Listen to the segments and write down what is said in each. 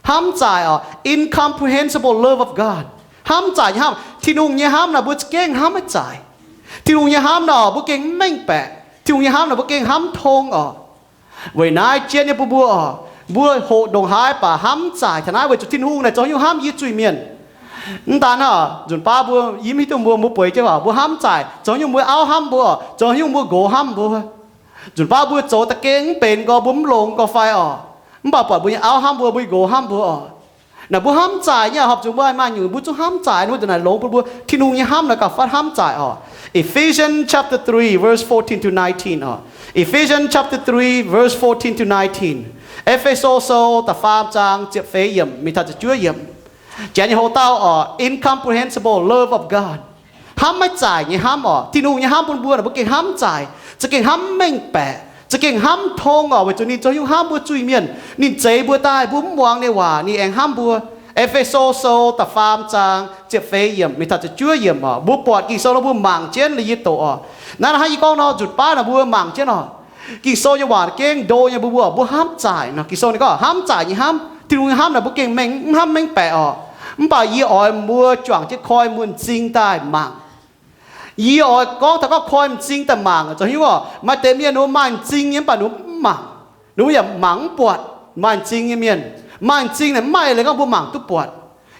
Hnamv zaaic oc, incomprehensible love of God. Hnamv zaaic nyei hnamv. Tin-Hungh nyei hnamv naaic mbuo za'gengh hnamv maiv zaaic. Tin-Hungh nyei hnamv naaic mbuo gengh mv mengh baeqc. Tin-Hungh nyei hnamv naaic mbuo gengh hnamv tong oc. Weic naaiv jienv nyei bun mbuo oc, mbuo hoqc ndongc haaix baac hnamv zaaic taux naaiv weic zuqc Tin-Hungh naaic zoux haaix nyungc hnamv yie zuiz-mienh. Mv daan hnangv, nzunc baav mbuo yiem hiuv duqv mbuo, mbuo bueix jienv oc, mbuo hnamv zaaic zoux haaix nyungc mbuo auv hnamv mbuo oc, zoux haaix nyungc mbuo nqox hnamv mbuo. Nzunc baav mbuo zoux da'gengh mv benx nqoi, mbuo mv longx nqoi fai oc, mv baac buatc mbuo nyei auv hnamv mbuo, mbuo nyei nqox hnamv mbuo oc. Naaic mbuo hnamv zaaic nyei, horpc zuqc mbuo maaih nyungc mbuo zungv hnamv zaaic, mbuo ndongc naaic longx bun mbuo. Tin-Hungh nyei hnamv naaic gauh fatv hnamv zaaic oc. Ephesians chapter three, verse fourteen to nineteen oc. Ephesians chapter three, verse fourteen to nineteen. E^fe^so Sou da'faam zaang ziepc feix yiemc mingh taux ziepc juov yiemc. Janx nyei hoc-dauh oc, incomprehensible love of God. Hnamv maiv zaaic nyei hnamv oc. Tin-Hungh nyei hnamv bun mbuo naaic mbuo gengh hnamv zaaic, za'gengh hnamv mv mengh baeqc, za'gengh hnamv tong oc, weic zuqc ninh zoux haaix nyungc hnamv mbuo zuiz-mienh. Ninh zeix mbuo daaih, mbuo mv muangx ninh waac, ninh aengx hnamv mbuo. E^fe^so Sou da'faam zaang ziepc feix yiemc mingh taux ziepc juov yiemc oc. Mbuo buatc Ging-Sou nor mbuo mangc jienv liuz yie doqc oc. Naaiv hnangv yie gorngv nor, nzunc baav naaic mbuo mangc jienv oc. Ging-Sou nyei waac gengh ndo nyei bun mbuo, mbuo hnamv zaaic nor. Ging-Sou ninh gorngv hnamv zaaic nyei hnamv, Tin-Hungh nyei hnamv naaic mbuo gengh mengh, mv hnamv mengh baeqc oc. Mv baac yie oix mbuo juangc jienv koi mbuo m'zing daaih mangc. Yie oix gorngv taux gorngv koi m'zing daaih mangc zoux haaix nyungc oc. Maaih deix mienh ninh mbuo maaih m'zing nyei mv baac ninh mbuo mv mangc. Ninh mbuo yaac mangc mv buatc maaih m'zing nyei mienh. Maaih m'zing naaic mv maaih leiz gorngv mbuo mangc duqv buatc.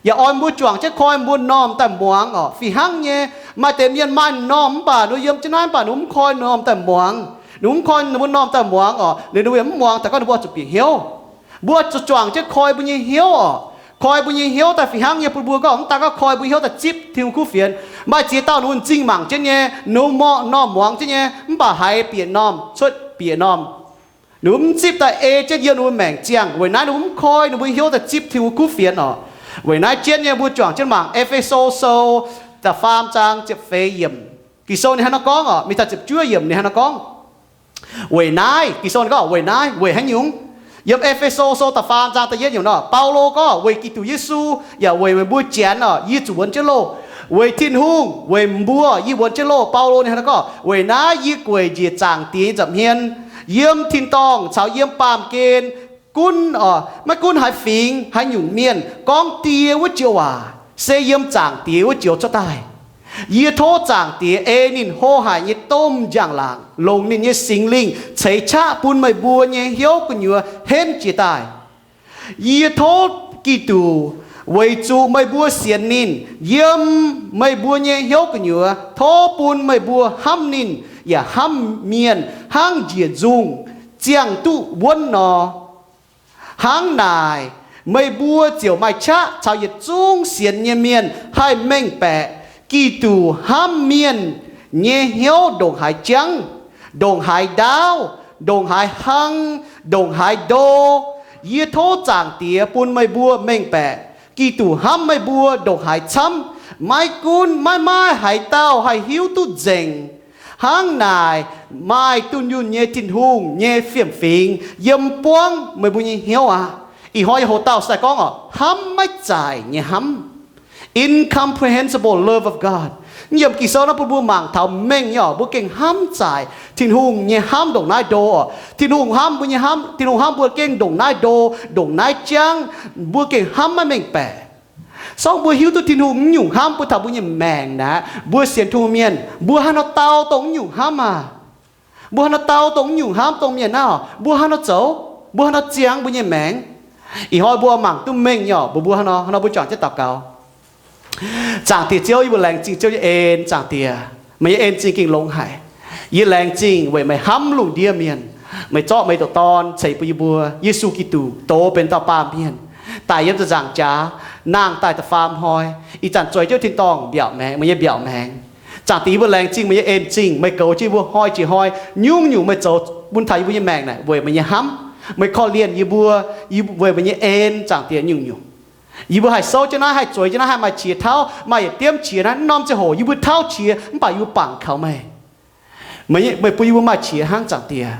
Yaac oix mbuo juangc jienv koi mbuo m'normh daaih muangx oc. Fih hnangv nyei, maaih deix mienh maaih m'normh mv baac ninh mbuo yiem jienv naaiv mv baac ninh mbuo mv koi m'normh daaih muangx. Ninh mbuo mv koi ninh mbuo m'normh daaih muangx oc, ninh mbuo yaac mv muangx daaih gorngv ninh mbuo oix zuqc bieqc hnyouv. Mbuo zuqc juangc jienv koi mbuo nyei hnyouv oc. Koi mbuo nyei hnyouv daaih fih hnangv nyei bun mbuo gorngv mv daan gorngv koi mbuo hnyouv daaih zipv Tin-Hungh kuv fienx. Maaih ziex dauh ninh mbuo m'zing mangc jienv nyei, ninh mbuo m'normh muangx jienv nyei, mv baac haiz bieqc m'normh cuotv bieqc m'normh. Ninh mbuo mv zipv daaih ei jienv yiem ninh mbuo maengc ziangh. Weic naaiv ninh mbuo mv koi ninh mbuo hnyouv daaih zipv Tin-Hungh kuv fienx oc. Weic naaiv jienv nyei mbuo juangc jienv mangc E^fe^so Sou da'faam zaang ziepc feix yiemc. Ging-Sou ninh hnangv naaiv gorngv oc, mingh daaih ziepc juov yiemc ninh hnangv naaiv gorngv. Weic naaiv, Ging-Sou ninh gorngv weic naaiv, weic haaix nyungc? Yiem E^fe^so Sou da'faam zaang da'yietv yiemc nor, Baulo gorngv, weic Giduc Yesu yaac weic meih mbuo Janx oc, yie zuqc wuonx jienv loh. Weic Tin-Hungh, weic mbuo yie wuonx jienv loh. Baulo ninh hnangv naaiv gorngv, weic naaiv yie gueic njiec Zaangc Diex nyei nza'hmien, yiem tin-dorngh caux yiem baamh gen, gunv, maiv gunv haaix fingx haaix nyungc mienh gorngv Die wuov joux waac, se yiem Zaangc Diex wuov joux cuotv daaih. Yie tov Zaangc Diex ei ninh hlo haic nyei domh njang-laangc longc ninh nyei Singx Lingh ceix qaqv bun meih mbuo nyei hnyouv gu'nyuoz henv jiez daaih. Yie tov Giduc, weic zuqc meih mbuo sienx ninh, yiem meih mbuo nyei hnyouv gu'nyuoz tov bun meih mbuo hnamv ninh yaac hnamv mienh hnangv njiec nzungh ziangh duqv wuonv nor. Hnangv naaic, meih mbuo ziouc maaih qaqv caux yietc zungv sienx nyei mienh haih mengh baeqc Giduc hnamv mienh nyei hnyouv ndongc haaix jangv, ndongc haaix ndaauv, ndongc haaix hlang, ndongc haaix ndo. Yie tov Zaangc Diex bun meih mbuo mengh baeqc Giduc hnamv meih mbuo ndongc haaix camv. Maiv gunv maiv maaih haaix dauh haih hiuv duqv nzengc. Hnangv naaic, maaih dunh yunh nyei Tin-Hungh nyei fiem-fingx yiem buangv meih mbuo nyei hnyouv aqv. Ih hnoi nyei hoc-dauh se gorngv oc, hnamv maiv zaaic nyei hnamv, incomprehensible love of God. Yiem Ging-Sou naaiv bun mbuo mangc taux mengh nyei oc, mbuo gengh hnamv zaaic Tin-Hungh nyei hnamv ndongc naaiv ndo oc. Tin-Hungh hnamv mbuo nyei hnamv, Tin-Hungh hnamv mbuo gengh ndongc naaiv ndo, ndongc naaiv jangv, mbuo gengh hnamv maiv mengh baeqc. Sorng mbuo hiuv duqv Tin-Hungh nyungc hnamv bun taux mbuo nyei maengc naaic, mbuo sienx Tin-Hungh mienh, mbuo haaix nor dau dongh nyungc hnamv aah? Mbuo haaix nor dau dongh nyungc hnamv dongh mienh naaiv? Mbuo haaix nor zoux? Mbuo haaix nor ziangx mbuo nyei maengc? Ih hnoi mbuo mangc duqv mengh nyei oc, mbuo, mbuo haaix nor, haaix nor mbuo juangc jienv daux gaux. Zaangc Diex Ziouv, yie mbuo laengz zingh Ziouv nyei en. Zaangc Diex, meih nyei en zingh gengh longx haic. Yie laengz zingh weic meih hnamv lungh ndiev mienh. Meih zorqv meih nyei ndoqc Dorn ceix bun yie mbuo, Yesu Giduc, doz benx dauh baamh mienh, daic yiem ziepc nzaangc jaax, nangh daaih da'faam hnoi, ih zanc zueiz jienv tin-dorngh mbiaauc maengx, meih nyei mbiaauc maengx. Zaangc Diex, yie mbuo laengz zingh meih nyei en zingh, meih goux jienv yie mbuo hnoi jiex hnoi. Nyungc-nyungc meih zoux bun taux yie mbuo nyei maengc naaic weic meih nyei hnamv. Meih korv-lienh yie mbuo, yie, weic meih nyei en, Zaangc Diex, nyungc-nyungc. Yie mbuo haih souv jienv naaiv, haih zueiz jienv naaiv, haih maaih qiex tauv, maaih yietc diemv qiex naaiv, norm ziangh hoc yie mbuo tauv qiex mv baac yie mbuo bangc kaux meih. Meih, meih bun yie mbuo maaih qiex hnangv, Zaangc Diex,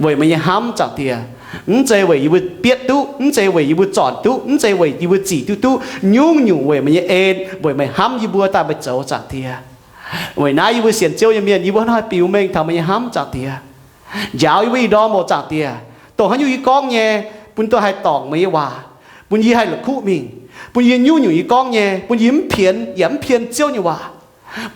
weic meih nyei hnamv, Zaangc Diex. Mv zeiz weic yie mbuo bietv duqv, mv zeiz weic yie mbuo zornc duqv, mv zeiz weic yie mbuo zic duqv duqv. Nyungc-nyungc weic meih nyei en, weic meih hnamv yie mbuo daaih meih zoux, Zaangc Diex. Weic naaiv yie mbuo sienx Ziouv nyei mienh, yie mbuo hnangv haaix biux mengh taux meih nyei hnamv, Zaangc Diex. Njaaux yie mbuo ih ndorm oc, Zaangc Diex, dongh haaix nyungc yie gorngv nyei, bun duqv haih dorngc meih nyei waac, bun yie haih la'kuqv mingh, bun yie nyungc-nyungc yie gorngv nyei, bun yie mv pienx yaac mv pien Ziouv nyei waac.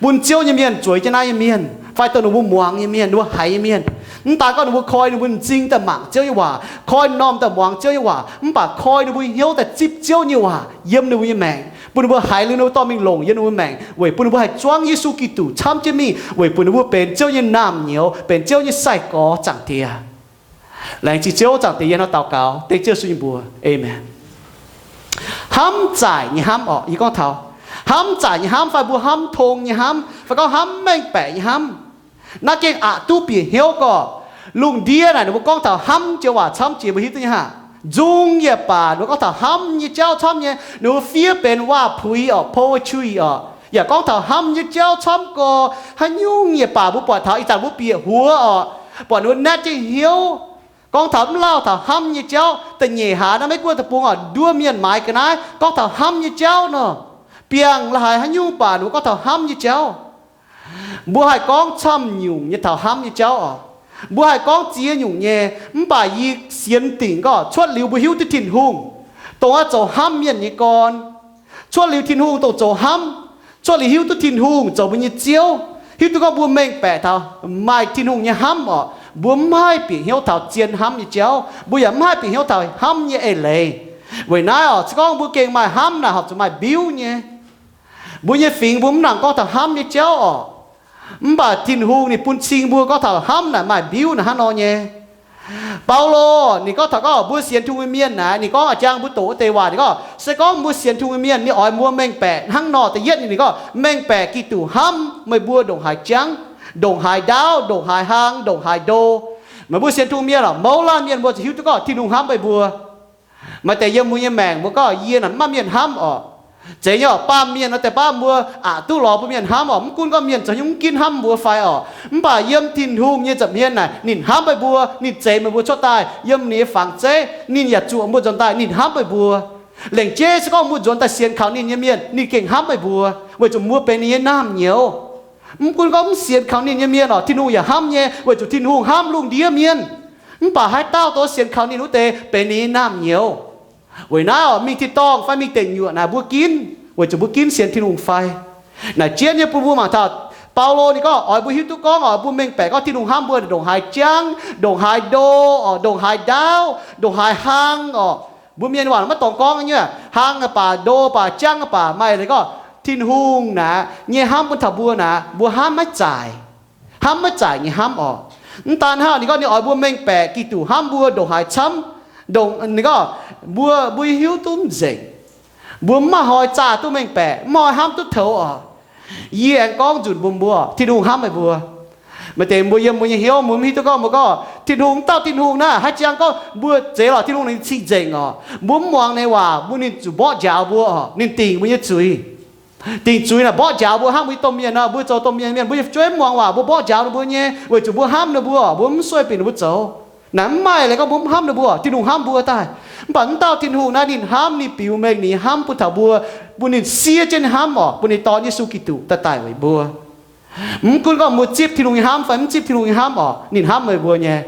Bun Ziouv nyei mienh, zueiz jienv naaiv nyei mienh, fai dongh ninh mbuo muangx nyei mienh, ninh mbuo haiz nyei mienh, mv daan gorngv ninh mbuo koi ninh mbuo m'zing daaih mangc Ziouv nyei waac, koi m'normh daaih muangx Ziouv nyei waac, mv baac koi ninh mbuo hnyouv daaih zipv Ziouv nyei waac yiem ninh mbuo nyei maengc, bun ninh mbuo haiz liuz ninh mbuo dorh mingh longc yiem ninh mbuo maengc, weic bun ninh mbuo haih zuangv Yesu Giduc camv jienv mingh, weic bun ninh mbuo benx Ziouv nyei naamh nyouz, benx Ziouv nyei sai-gorx. Zaangc Diex, laengz zingh Ziouv. Zaangc Diex, yie hnangv daux gaux dengv Ziouv Yesu nyei mbuox, Aamen. Hnamv zaaic nyei hnamv orqc? Yie gorngv taux hnamv zaaic nyei hnamv, fai mbuo hnamv tong nyei hnamv, fai gorngv hnamv mengh baeqc nyei hnamv, naaiv gengh aqc duqv bieqc hnyouv gorqv. Lungh ndiev naaic ninh mbuo gorngv taux hnamv joux waac camv jiex, mbuo hiuv duqv nyei haah? Nzung yaac baac ninh mbuo gorngv taux hnamv nyei jauv camv nyei. Ninh mbuo fiev benx waac-puix orqc, poetry orqc, yaac gorngv taux hnamv nyei jauv camv gorx. Haaix nyungc yaac baac mbuo buatc taux ih zanc mbuo bieqc huox orqc, buatc ninh mbuo naetv jienv hnyouv, gorngv taux mv lauh taux hnamv nyei jauv. Da'nyeic hlaax naaiv Meiv Guoqv deic-bung orqc, nduov mienh maaiz ga'naaiv gorngv taux hnamv nyei jauv nor. Biangh la'haiz haaix nyungc baac ninh mbuo gorngv taux hnamv nyei jauv. Mbuo haih gorngv camv nyungc nyei taux hnamv nyei jauv orqc? Mbuo haih gorngv ziex nyungc nyei, mv baac yie sienx dingc gorngv cuotv liuz mbuo hiuv duqv Tin-Hungh, dongh oix zoux hnamv mienh nyei gorn, cuotv liuz Tin-Hungh dongh zoux hnamv, cuotv liuz hiuv duqv Tin-Hungh zoux mbuo nyei Ziouv, hiuv duqv gorngv mbuo mengh baeqc taux maaih Tin-Hungh nyei hnamv orqc, mbuo mv haih bieqc hnyouv taux zien hnamv nyei jauv, mbuo yaac mv haih bieqc hnyouv taux hnamv nyei eix leiz. Weic naaiv orqc, se gorngv mbuo gengh maaih hnamv naaic horpc zuqc maaih mbiuv nyei. Mbuo nyei fingx mbuo mv nangc gorngv taux hnamv nyei jauv orqc, mv baac Tin-Hungh ninh bun cing mbuo gorngv taux hnamv naaic maaih mbiuv naaic hnangv nor nyei. Baulo ninh gorngv taux gorngv mbuo sienx Tin-Hungh nyei mienh naaic, ninh gorngv a'jang mbuo doqc wuov deix waac, ninh gorngv se gorngv mbuo sienx Tin-Hungh nyei mienh, ninh oix mbuo mengh baeqc hnangv nor. Da'yietv ninh gorngv mengh baeqc Giduc hnamv meih mbuo ndongc haaix jangv, ndongc haaix ndaauv, ndongc haaix hlang, ndongc haaix ndo. Meih mbuo sienx Tin-Hungh mienh orqc, mouz laanh mienh mbuo ziouc hiuv duqv gorngv Tin-Hungh hnamv meih mbuo. Maaih deix yiem mbuo nyei maengc mbuo gorngv yie naaic mv maaih mienh hnamv orqc. Zeiz nyei orqc, baamh mienh nor deix baav mbuo aqc duqv lorz mbuo mienh hnamv orqc. Mv gunv gorngv mienh zoux hnyungv mv ginv hnamv mbuo fai orqc, mv baac yiem Tin-Hungh nyei nza'hmien naaic ninh hnamv meih mbuo. Ninh zeix meih mbuo cuotv daaih yiem ninh nyei fangx zeiv, ninh yaac zuoqc mbuo nzuonx daaih, ninh hnamv meih mbuo. Lengc jeiv se gorngv mbuo nzuonx daaih sienx kaux ninh nyei mienh, ninh gengh hnamv meih mbuo, weic zuqc mbuo benx ninh nyei naamh nyouz. Mv gunv gorngv mv sienx kaux ninh nyei mienh orqc, Tin-Hungh yaac hnamv nyei, weic zuqc Tin-Hungh hnamv lungh ndiev mienh. Mv baac haaix dauh dongh sienx kaux ninh wuov deix benx ninh nyei naamh nyouz. Weic naaiv orqc, mingh tin-dorngh fai mingh deic nyuoqc naaic mbuo ginv, weic zuqc mbuo ginv sienx Tin-Hungh fai. Naaic jienv nyei bun mbuo mangc taux Baulo ninh gorngv oix mbuo hiuv duqv gorngv oix mbuo mengh baeqc gorngv Tin-Hungh hnamv mbuo ndongc haaix jangv, ndongc haaix ndo orqc, ndongc haaix ndaauv, ndongc haaix hlang orqc. Mbuo mienh waac maiv dorngx gorngv nyei, hlang baac, ndo baac, jangv baac, maaih leiz gorngv Tin-Hungh naaic nyei hnamv bun taux mbuo naaic, mbuo hnamv maiv zaaic. Hnamv maiv zaaic nyei hnamv orqc. Mv daan hnangv, ninh gorngv ninh oix mbuo mengh baeqc Giduc hnamv mbuo ndongc haaix camv, ndongc, ninh gorngv mbuo, mbuo hiuv duqv mv nzengc. Mbuo mv maaih hnoi zaah duqv mengh baeqc, mv maaih hnoi hnamv duqv toux orqc. Yie aengx gorngv nzunc mbuox mbuo, Tin-Hungh hnamv meih mbuo. Maaih deix mbuo yiem mbuo nyei hnyouv mbuo mv hiuv duqv gorngv, mbuo gorngv Tin-Hungh, mv dauh Tin-Hungh naaiv haaix jangx gorngv mbuo zeix lorz Tin-Hungh ninh cing-nzengc orqc. Mbuo mv muangx ninh nyei waac, mbuo, ninh zuqc mborqv njaaux mbuo orqc. Ninh dingc mbuo nyei zuiz. Dingc zuiz naaic mborqv njaaux mbuo, hnangv mbuo domh mienh nor, mbuo zoux domh mienh mienh, mbuo fu'jueiv mv muangx waac, mbuo mborqv njaaux ninh mbuo nyei, weic zuqc mbuo hnamv ninh mbuo, mbuo mv sueih bieqc ninh mbuo zoux. Naaic mv maaih leiz gorngv mbuo mv hnamv ninh mbuo, Tin-Hungh hnamv mbuo daaih. Mv baac mv dauh Tin-Hungh naaiv ninh hnamv, ninh biux mengh ninh nyei hnamv bun taux mbuo, bun ninh siev jienv ninh hnamv orqc, bun ninh Dorn Yesu Giduc daaih daic weic mbuo. Mv gunv gorngv mbuo zipv Tin-Hungh nyei hnamv fai mv zipv Tin-Hungh nyei hnamv orqc, ninh hnamv meih mbuo nyei.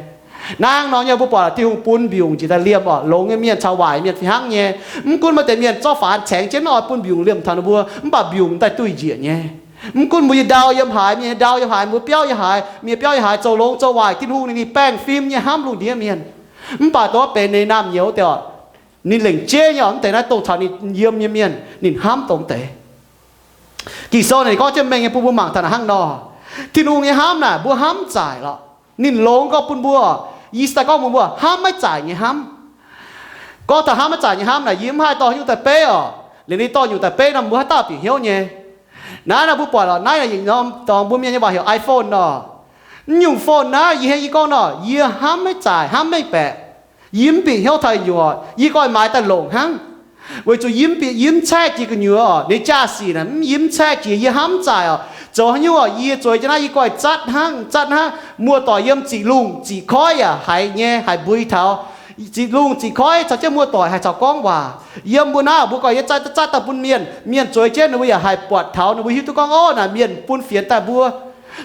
Hnangv nor nyei mbuo buatc Tin-Hungh bun mbiungc njiec daaih liemh orqc, longx nyei mienh caux waaic mienh fih hnangv nyei. Mv gunv maaih deix mienh zorqv faanx caengx jienv oix bun mbiungc liemh taux ninh mbuo, mv baac mbiungc daaih duih njiec nyei. Mv gunv mbuo nyei ndau yiem haaix, mienh nyei ndau yiem haaix, mbuo biauv yiem haaix, mienh biauv yiem haaix, zoux longx zoux waaic, Tin-Hungh ninh, ninh baengh fim nyei hnamv lungh ndiev mienh. Mv baac dongh wuov benx ninh naamh nyouz deix orqc, ninh lengc jeiv nyei orqc, mv deix naaiv dongh caux ninh yiem nyei mienh ninh hnamv dongh deix. Ging-Sou naaic gorngv jienv mengh nyei bun mbuo mangc taux naaic hnangv nor, Tin-Hungh nyei hnamv naaic mbuo hnamv mv zaaic lorqc. Ninh longx gorngv bun mbuo, yie se daaih gorngv bun mbuo hnamv maiv zaaic nyei hnamv. Gorngv taux hnamv maiv zaaic nyei hnamv naaic, yie mv haih dorh nyungc daaih beiv orqc. Liuz ninh dorh nyungc daaih beiv nor, mbuo haaix dauh bieqc hnyouv nyei. Naaiv nor mbuo buatc lorqc, naaiv yietc norm dorngx mbuo mienh nyei waac heuc iPhone nor. Mv nyungc phone naaiv yie hnangv yie gorngv nor, yie hnamv maiv zaaic, hnamv mengh baeqc. Yie mv bieqc hnyouv taux nyungc orqc, yie goi maaiz daaih longc hnangv. Weic zuqc yie mv bieqc, yie mv caeqv jiex gu'nyuoz orqc, ninh jaa-sic naaic mv, yie mv caeqv jiex, yie hnamv mv zaaic orqc. Zoux haaix nyungc orqc, yie zueiz jienv naaiv yie goi zatv hnangv, zatv hnangv, muoz-doic yiem ziqc lungh ziqc koiv yaac haiz nyei, haiz mbui taux. Ziqc lungh ziqc koiv caux jienv muoz-doic haih caux gorngv waac. Yiem mbuo naaiv mbuo goi yie zatv zatv zatv daaih bun mienh, mienh zueiz jienv ninh mbuo yaac haih buatc taux, ninh mbuo hiuv duqv gorngv, orv, naaic mienh bun fienx daaih mbuo.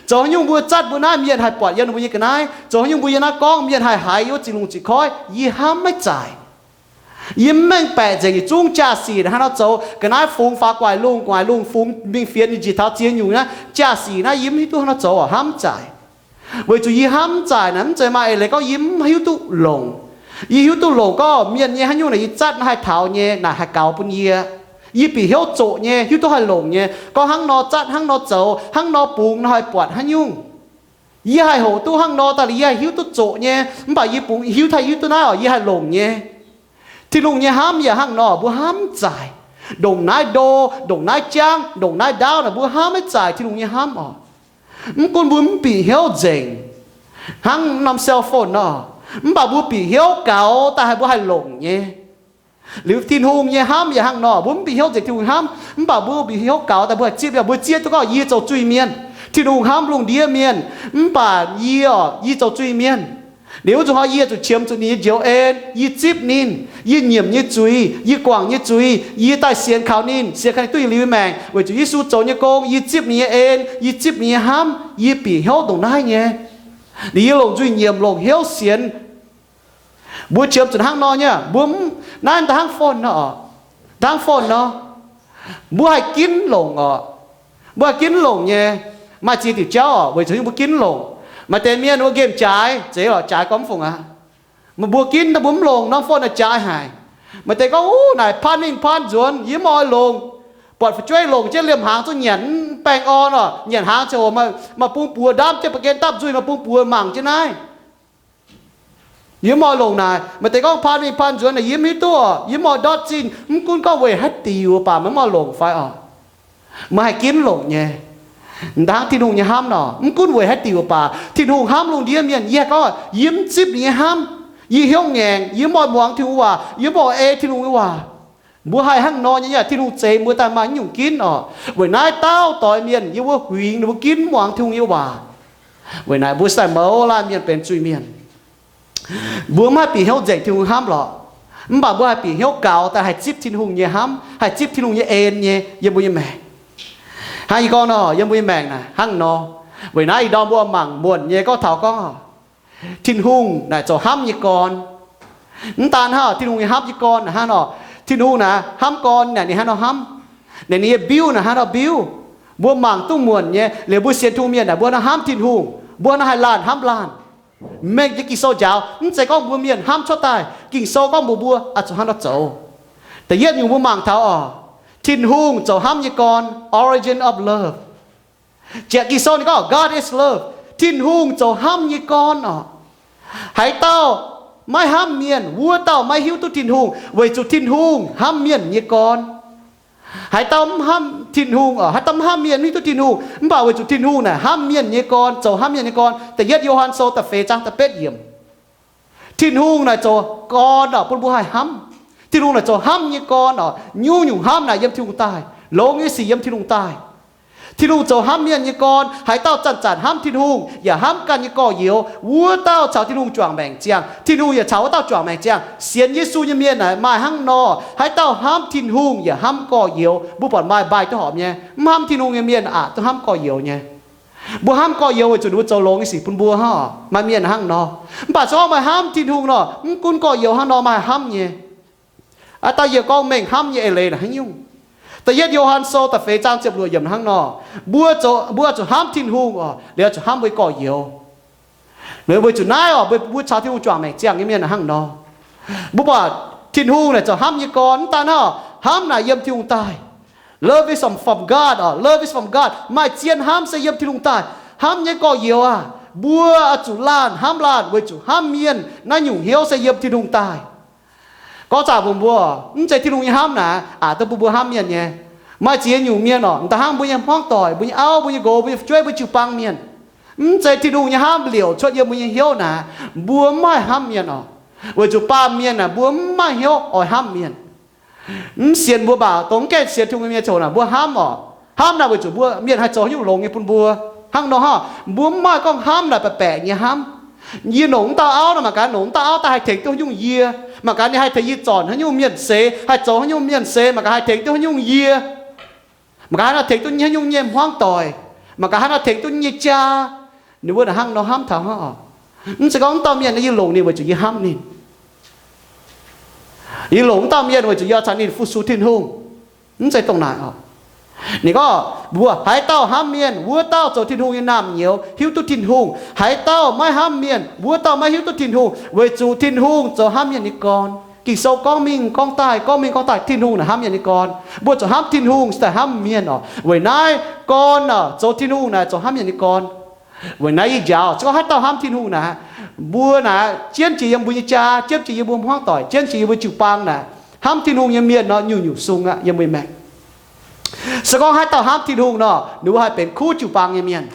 Zoux haaix nyungc mbuo zatv mbuo naaiv mienh haih buatc yiem ninh mbuo nyei ga'naaiv. Zoux haaix nyungc mbuo yiem naaiv gorngv mienh haih haiz yiem wuov ziqc lungh ziqc koiv. Yie hnamv maiv zaaic. Yie mv mengh baeqc nzengc yietc zungv jaa-sic hnangv nor zoux. Ga'naaiv fungx faaux gu'nguaaic lungh, gu'nguaaic lungh fungx mingh fienx ninh njiec taux ziex nyungc naaiv, jaa-sic naaiv yie mv hiuv duqv hnangv nor zoux oc, hnamv zaaic. Weic zuqc yie hnamv zaaic naaic mv zeiz maaih eix leiz gorngv yie mv hiuv duqv longc. Yie hiuv duqv longc gorngv mienh nyei haaix nyungc naaic yie zatv naaiv haih taux nyei naaic haih gaux bun yie. Yie bieqc hnyouv zoqc nyei, hiuv duqv haih longc nyei, gorngv hnangv nor zatv, hnangv nor zoux, hnangv nor bungx nor haih buatc haaix nyungc. Yie haih hoqc duqv hnangv nor daaih liuz yie haih hiuv duqv zoqc nyei, mv baac yie bungx hiuv taux hiuv duqv naaiv oc, yie haih longc nyei. Tin-Hungh nyei hnamv yaac hnangv nor, mbuo hnamv zaaic. Ndongc naaiv ndo, ndongc naaiv jangv, ndongc naaiv ndaauv naaic mbuo hnamv maiv zaaic Tin-Hungh nyei hnamv oc. Mv gunv mbuo mv bieqc hnyouv nzengc, hnangv norm cell phone nor, mv baac mbuo bieqc hnyouv gaux daaih haih mbuo haih longc nyei. Liuz Tin-Hungh nyei hnamv yaac hnangv nor, mbuo mv bieqc hnyouv nzengc Tin-Hungh hnamv, mv baac mbuo bieqc hnyouv gaux daaih mbuo haih zipv, mbuo zieqv duqv gorngv yie zoux zuiz-mienh. Tin-Hungh hnamv lungh ndiev mienh, mv baac yie oc, yie zoux zuiz-mienh. Liuz wuov zuqc hnoi yie zuqc qiemx zuqc ninh nyei njoux en, yie zipv ninh, yie nyiemc nyei zuiz, yie guangc nyei zuiz, yie daaih sienx kaux ninh, sienx kaux ninh duqv yietc liuz nyei maengc weic zuqc Yesu zoux nyei gong, yie zipv ninh nyei en, yie zipv ninh nyei hnamv, yie bieqc hnyouv ndongc naaiv nyei. Liuz yie longc nzuih nyiemc longc hnyouv sienx. Mbuo qiemx zuqc hnangv nor nyei, mbuo mv, naaiv da'hnangv phone nor, da'hnangv phone nor, mbuo haih ginv longc oc. Mbuo haih ginv longc nyei. Maaih ziex diuc jauv oc, weic zuqc mbuo ginv longc. Maaih deix mienh wuov nqemh jaaix, zeiz lorqc, jaaix gorngv mv fungc aqv. Meih mbuo ginv nor mbuo mv longc norm phone naaic jaaix haic. Maaih deix gorngv, Uv, naaic paanv mingh paanv nzuonx, yie mv oix longc. Buatc fu'jueiv longc jienv liemh hnaangx zungv nyanc mv baengh orn oc, nyanc hnaangx ziouc maaih bung buoz ndaamv jienv ba'gen dapv nzuih, maaih bung buoz mangc jienv naaiv. Yie mv oix longc naaic. Maaih deix gorngv paanv mingh paanv nzuonx naaic yie mv hiuv duqv oc, yie mv oix ndortv zinh. Mv gunv gorngv weic haaix diuc baac meih mv oix longc fai oc, meih haih ginv longc nyei. Hnangv Tin-Hungh nyei hnamv nor, mv gunv weic haaix diuc baac Tin-Hungh hnamv lungh ndiev mienh. Yie haih gorngv yie mv zipv ninh nyei hnamv. Yie hnyouv ngaengc, yie mv oix muangx Tin-Hungh waac, yie mv oix ei Tin-Hungh nyei waac. Mbuo haih hnangv nor nyei, Tin-Hungh zeix mbuo daaih maaih nyungc ginv oc. Weic naaiv dauh doix mienh yiem wuov huingx ninh mbuo ginv mv muangx Tin-Hungh nyei waac. Weic naaic mbuo se daaih mouz laanh mienh benx zuiz-mienh. Mbuo mv haih bieqc hnyouv nzengc Tin-Hungh hnamv lorqc. Mv baac mbuo haih bieqc hnyouv gaux daaih haih zipv Tin-Hungh nyei hnamv, haih zipv Tin-Hungh nyei en nyei yiem mbuo nyei maengc. Hnangv yie gorngv nor, yiem mbuo nyei maengc naaic hnangv nor. Weic naaiv ih ndorm mbuo mangc muonc nyei gorngv taux gorngv Tin-Hungh naaic zoux hnamv nyei gorn. Mv daan hnangv Tin-Hungh nyei hnamv nyei gorn naaic hnangv nor, Tin-Hungh naaic hnamv gorn naaic ninh hnangv nor hnamv, naaic ninh nyei mbiuv naaic hnangv nor mbiuv. Mbuo mangc duqv muonc nyei. Liuz mbuo sienx Tin-Hungh mienh naaic mbuo hnangv hnamv Tin-Hungh, mbuo hnangv haih laanh hnamv laanh. Mengh jiex Ging-Sou njaaux, mv zeiz gorngv mbuo mienh hnamv cuotv daaih. Ging-Sou gorngv mbuox mbuo oix zuqc hnangv nor zoux. Da'yietv nyungc mbuo mangc taux oc, Tin-Hungh zoux hnamv nyei gorn, origin of love. Ziec Ging-Sou ninh gorngv God is love, Tin-Hungh zoux hnamv nyei gorn oc. Haaix dauh maiv hnamv mienh, wuov dauh maiv hiuv duqv Tin-Hungh, weic zuqc Tin-Hungh hnamv mienh nyei gorn. Haaix dauh mv hnamv Tin-Hungh oc, haaix dauh mv hnamv mienh mv hiuv duqv Tin-Hungh, mv baac weic zuqc Tin-Hungh naaic hnamv mienh nyei gorn, zoux hnamv mienh nyei gorn. Da'yietv Yo^han Sou da'feix zaang da'betv yiemc. Tin-Hungh naaic zoux gorn oc bun mbuo haih hnamv. Tin-Hungh naaic zoux hnamv nyei gorn oc. Nyungc-nyungc hnamv naaic yiem Tin-Hungh daaih, longx nyei sic yiem Tin-Hungh daaih. Tin-Hungh zoux hnamv mienh nyei gorn. Haaix dauh zanc-zanc hnamv Tin-Hungh yaac hnamv ganh nyei gorx-youz, wuov dauh caux Tin-Hungh juangc maengc ziangh. Tin-Hungh yaac caux wuov dauh juangc maengc ziangh. Sienx Yesu nyei mienh naaic maaih hnangv nor, haaix dauh hnamv Tin-Hungh yaac hnamv gorx-youz. Mbuo buatc maaih mbaih duqv horpc nyei, mv hnamv Tin-Hungh nyei mienh aqc duqv hnamv gorx-youz nyei. Mbuo hnamv gorx-youz weic zuqc ninh mbuo zoux longx nyei sic bun mbuo hnangv. Maaih mienh hnangv nor. Mv baac se gorngv meih hnamv Tin-Hungh nor, mv gunv gorx-youz hnangv nor, meih haih hnamv nyei. Aa, da'yietv gorngv mengh hnamv nyei eix leiz naaic haaix nyungc? Da'yietv Yo^han Sou da'feix zaang ziepc luoqc yiemc hnangv nor, mbuo zoux, mbuo zuqc hnamv Tin-Hungh oc, liuz zuqc hnamv mbuo nyei gorx-youz. Liuz weic zuqc naaiv oc, mbuo, mbuo caux Tin-Hungh juangc maengc ziangh nyei mienh hnangv nor. Mbuo buatc Tin-Hungh naaic zoux hnamv nyei gorn, mv daan hnangv oc, hnamv naaic yiem Tin-Hungh daaih. Love is from God oc, love is from God. Maaih zien hnamv se yiem Tin-Hungh daaih. Hnamv nyei gorx-youz aah, mbuo oix zuqc laanh hnamv laanh weic zuqc hnamv mienh naaiv nyungc hnyouv se yiem Tin-Hungh daaih. Gorngv zaangc mbuox mbuo, mv zeiz Tin-Hungh nyei hnamv naaic aqc duqv bun mbuo hnamv mienh nyei. Maaih ziex nyungc mienh oc, m'daaih hnangv mbuo nyei hmuangv doic, mbuo nyei auv, mbuo nyei nqox, mbuo nyei fu'jueiv, mbuo jiu-baang mienh. Mv zeiz Tin-Hungh nyei hnamv liouc cuotv yiem mbuo nyei hnyouv naaic, mbuo mv maaih hnamv mienh oc. Weic zuqc baamh mienh naaic mbuo mv maaih hnyouv oix hnamv mienh. Mv sienx mbuo mv baac dongh mv gaengh sienx Tin-Hungh nyei mienh ziouc naaic mbuo hnamv oc. Hnamv naaic weic zuqc mbuo, mienh haih zoux haaix nyungc longx nyei bun mbuo. Hnangv nor hnangv, mbuo mv maaih gorngv hnamv naaic baeqc baeqc nyei hnamv. Yie longc wuov dauh auv nor, mangc gaax longc wuov dauh auv daaih haih tengx duqv haaix nyungc yie. Mangc gaax ninh haih tengx yie zornc haaix nyungc mienh seix, haih zoux haaix nyungc mienh seix, mangc gaax haih tengx duqv haaix nyungc yie. Mangc gaax haih nor tengx duqv haaix nyungc nyei hmuangv doic. Mangc gaax haih nor tengx duqv nyei jaa. Ninh mbuo naaic hnangv nor hnamv taux hnangv oc. Mv zeiz gorngv wuov dauh mienh naaiv yie longc ninh weic zuqc yie hnamv ninh. Yie longc wuov dauh mienh weic zuqc yie caux ninh fu-sux Tin-Hungh. Mv zeiz dongh naaic oc. Ninh gorngv mbuo, haaix dauh hnamv mienh, wuov dauh zoux Tin-Hungh nyei naamh nyouz, hiuv duqv Tin-Hungh. Haaix dauh maiv hnamv mienh, wuov dauh maiv hiuv duqv Tin-Hungh, weic zuqc Tin-Hungh zoux hnamv mienh nyei gorn. Ging-Sou gorngv mingh gorngv daaih, gorngv mingh gorngv daaih, Tin-Hungh naaic hnamv mienh nyei gorn. Mbuo zuqc hnamv Tin-Hungh se daaih hnamv mienh oc. Weic naaiv gorn oc, zoux Tin-Hungh naaic zoux hnamv mienh nyei gorn. Weic naaiv yie njaaux, se gorngv haaix dauh hnamv Tin-Hungh naaic, mbuo naaic jienv jiex yiem mbuo nyei jaa, jienv jiex yiem mbuo hmuangv doic, jienv jiex yiem mbuo jiu-baang naaic, hnamv Tin-Hungh nyei mienh nor nyungc-nyungc sung aqv yiem mbuo maengc. Se gorngv haaix dauh hnamv Tin-Hungh nor, ninh mbuo haih benx kuv jiu-baang nyei mienh.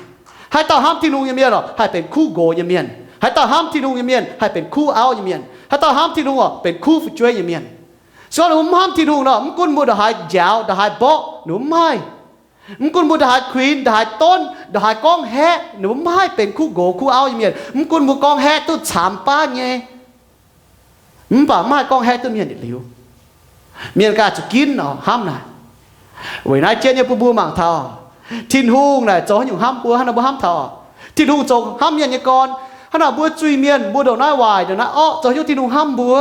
Haaix dauh hnamv Tin-Hungh nyei mienh oc, haih benx kuv nqox nyei mienh. Haaix dauh hnamv Tin-Hungh nyei mienh haih benx kuv auv nyei mienh. Haaix dauh hnamv Tin-Hungh oc, benx kuv fu'jueiv nyei mienh. Se gorngv ninh mbuo mv hnamv Tin-Hungh nor, mv gunv mbuo ndongc haaix njaaux, ndongc haaix mborqv, ninh mbuo mv haih. Mv gunv mbuo ndongc haaix kuinx, ndongc haaix donv, ndongc haaix gorngv haeqv, ninh mbuo mv haih benx kuv nqox kuv auv nyei mienh. Mv gunv mbuo gorngv haeqv duqv camx baav nyei, mv baac mv haih gorngv haeqv duqv mienh yietc liuz. Mienh ganh zuqc ginv oc, hnamv naaic. Weic naaiv jienv nyei bun mbuo mangc taux, Tin-Hungh naaic zoux haaix nyungc hnamv mbuo, hnangv nor mbuo hnamv taux oc. Tin-Hungh zoux hnamv mienh nyei gorn. Hnangv naaic mbuo zuiz-mienh, mbuo ndongc naaiv waaic ndongc naaiv orqv, zoux haaix nyungc Tin-Hungh hnamv mbuo?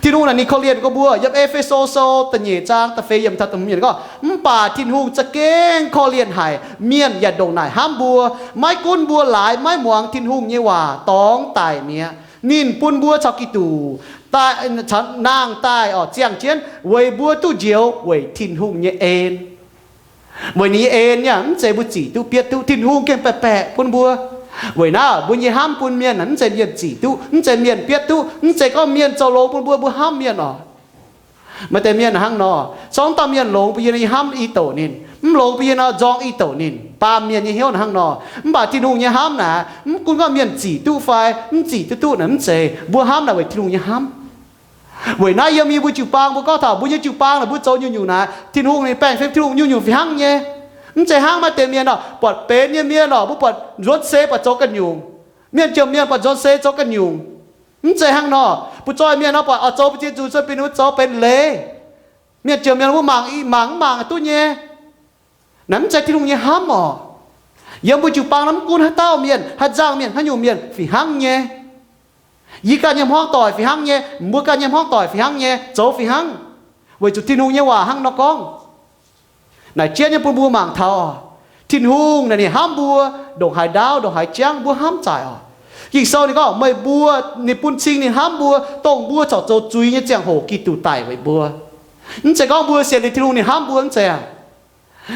Tin-Hungh naaic ninh korv-lienh gorx mbuo yiem E^fe^so Sou da'nyeic zaang da'feix yiemc taux da'hmz gorngv, mv baac Tin-Hungh za'gengh korv-lienh haic, mienh yaac ndongc naaic hnamv mbuo, maiv gunv mbuo laaix maiv muangx Tin-Hungh nyei waac dorngx daic mi'aqv, ninh bun mbuo caux Giduc, caux naang daaih oc ziangh jienv weic mbuo duqv njoux weic Tin-Hungh nyei en. Weic ninh nyei en nyei, mv zeiz mbuo zic duqv bietv duqv. Tin-Hungh gengh baeqc baeqc bun mbuo. Weic naaiv mbuo nyei hnamv bun mienh mv zeiz mienh zic duqv, mv zeiz mienh bietv duqv, mv zeiz gorngv mienh zoux longx bun mbuo, mbuo hnamv mienh oc. Maaih deix mienh hnangv nor, zorngv dauh mienh longx bun yie, yie hnamv i douc ninh, mv longx bun yie nor nzorng i douc ninh. Baamh mienh nyei hnyouv hnangv nor. Mv baac Tin-Hungh nyei hnamv naaic, mv gunv gorngv mienh zic duqv fai mv zic duqv duqv naaic mv zeiz. Mbuo hnamv naaic weic Tin-Hungh nyei hnamv. Weic naaiv yiem yie mbuo jiu-baang mbuo gorngv taux mbuo nyei jiu-baang naaic mbuo zoux nyungc-nyungc naaic, Tin-Hungh ninh baengh fim, Tin-Hungh nyungc-nyungc fih hnangv nyei. Mv zeiz hnangv maaih deix mienh oc, buatc benx nyei mienh oc, mbuo buatc nzuonx seix buatc zoux ganh nyungc. Mienh jomc mienh buatc nzuonx seix zoux ganh nyungc. Mv zeiz hnangv nor. Butv-zoih mienh nor buatc oix zoux bun ziex nzunc cuotv bun ninh zoux benx leiz. Mienh jomc mienh mbuo mangc, mangc mv mangc duqv nyei. Naaiv mv zeiz Tin-Hungh nyei hnamv oc. Yiem mbuo jiu-baang nor mv gunv haaix dauh mienh, haaix nzangc mienh, haaix nyungc mienh fih hnangv nyei. Yie ganh nyei hmuangv doic fih hnangv nyei, mbuo ganh nyei hmuangv doic fih hnangv nyei, zoux fih hnangv, weic zuqc Tin-Hungh nyei waac hnangv nor gorngv. Naaic jienv nyei bun mbuo mangc taux, Tin-Hungh naaic ninh hnamv mbuo ndongc haaix ndaauv, ndongc haaix jangv mbuo hnamv zaaic oc. Ging-Sou ninh gorngv meih mbuo, ninh bun cing ninh hnamv mbuo, dongh mbuo corc zoux zuiz nyei ziangh hoc Giduc daic weic mbuo. Mv zeiz gorngv mbuo sienx liuz Tin-Hungh ninh hnamv mbuo, mv zeiz aac.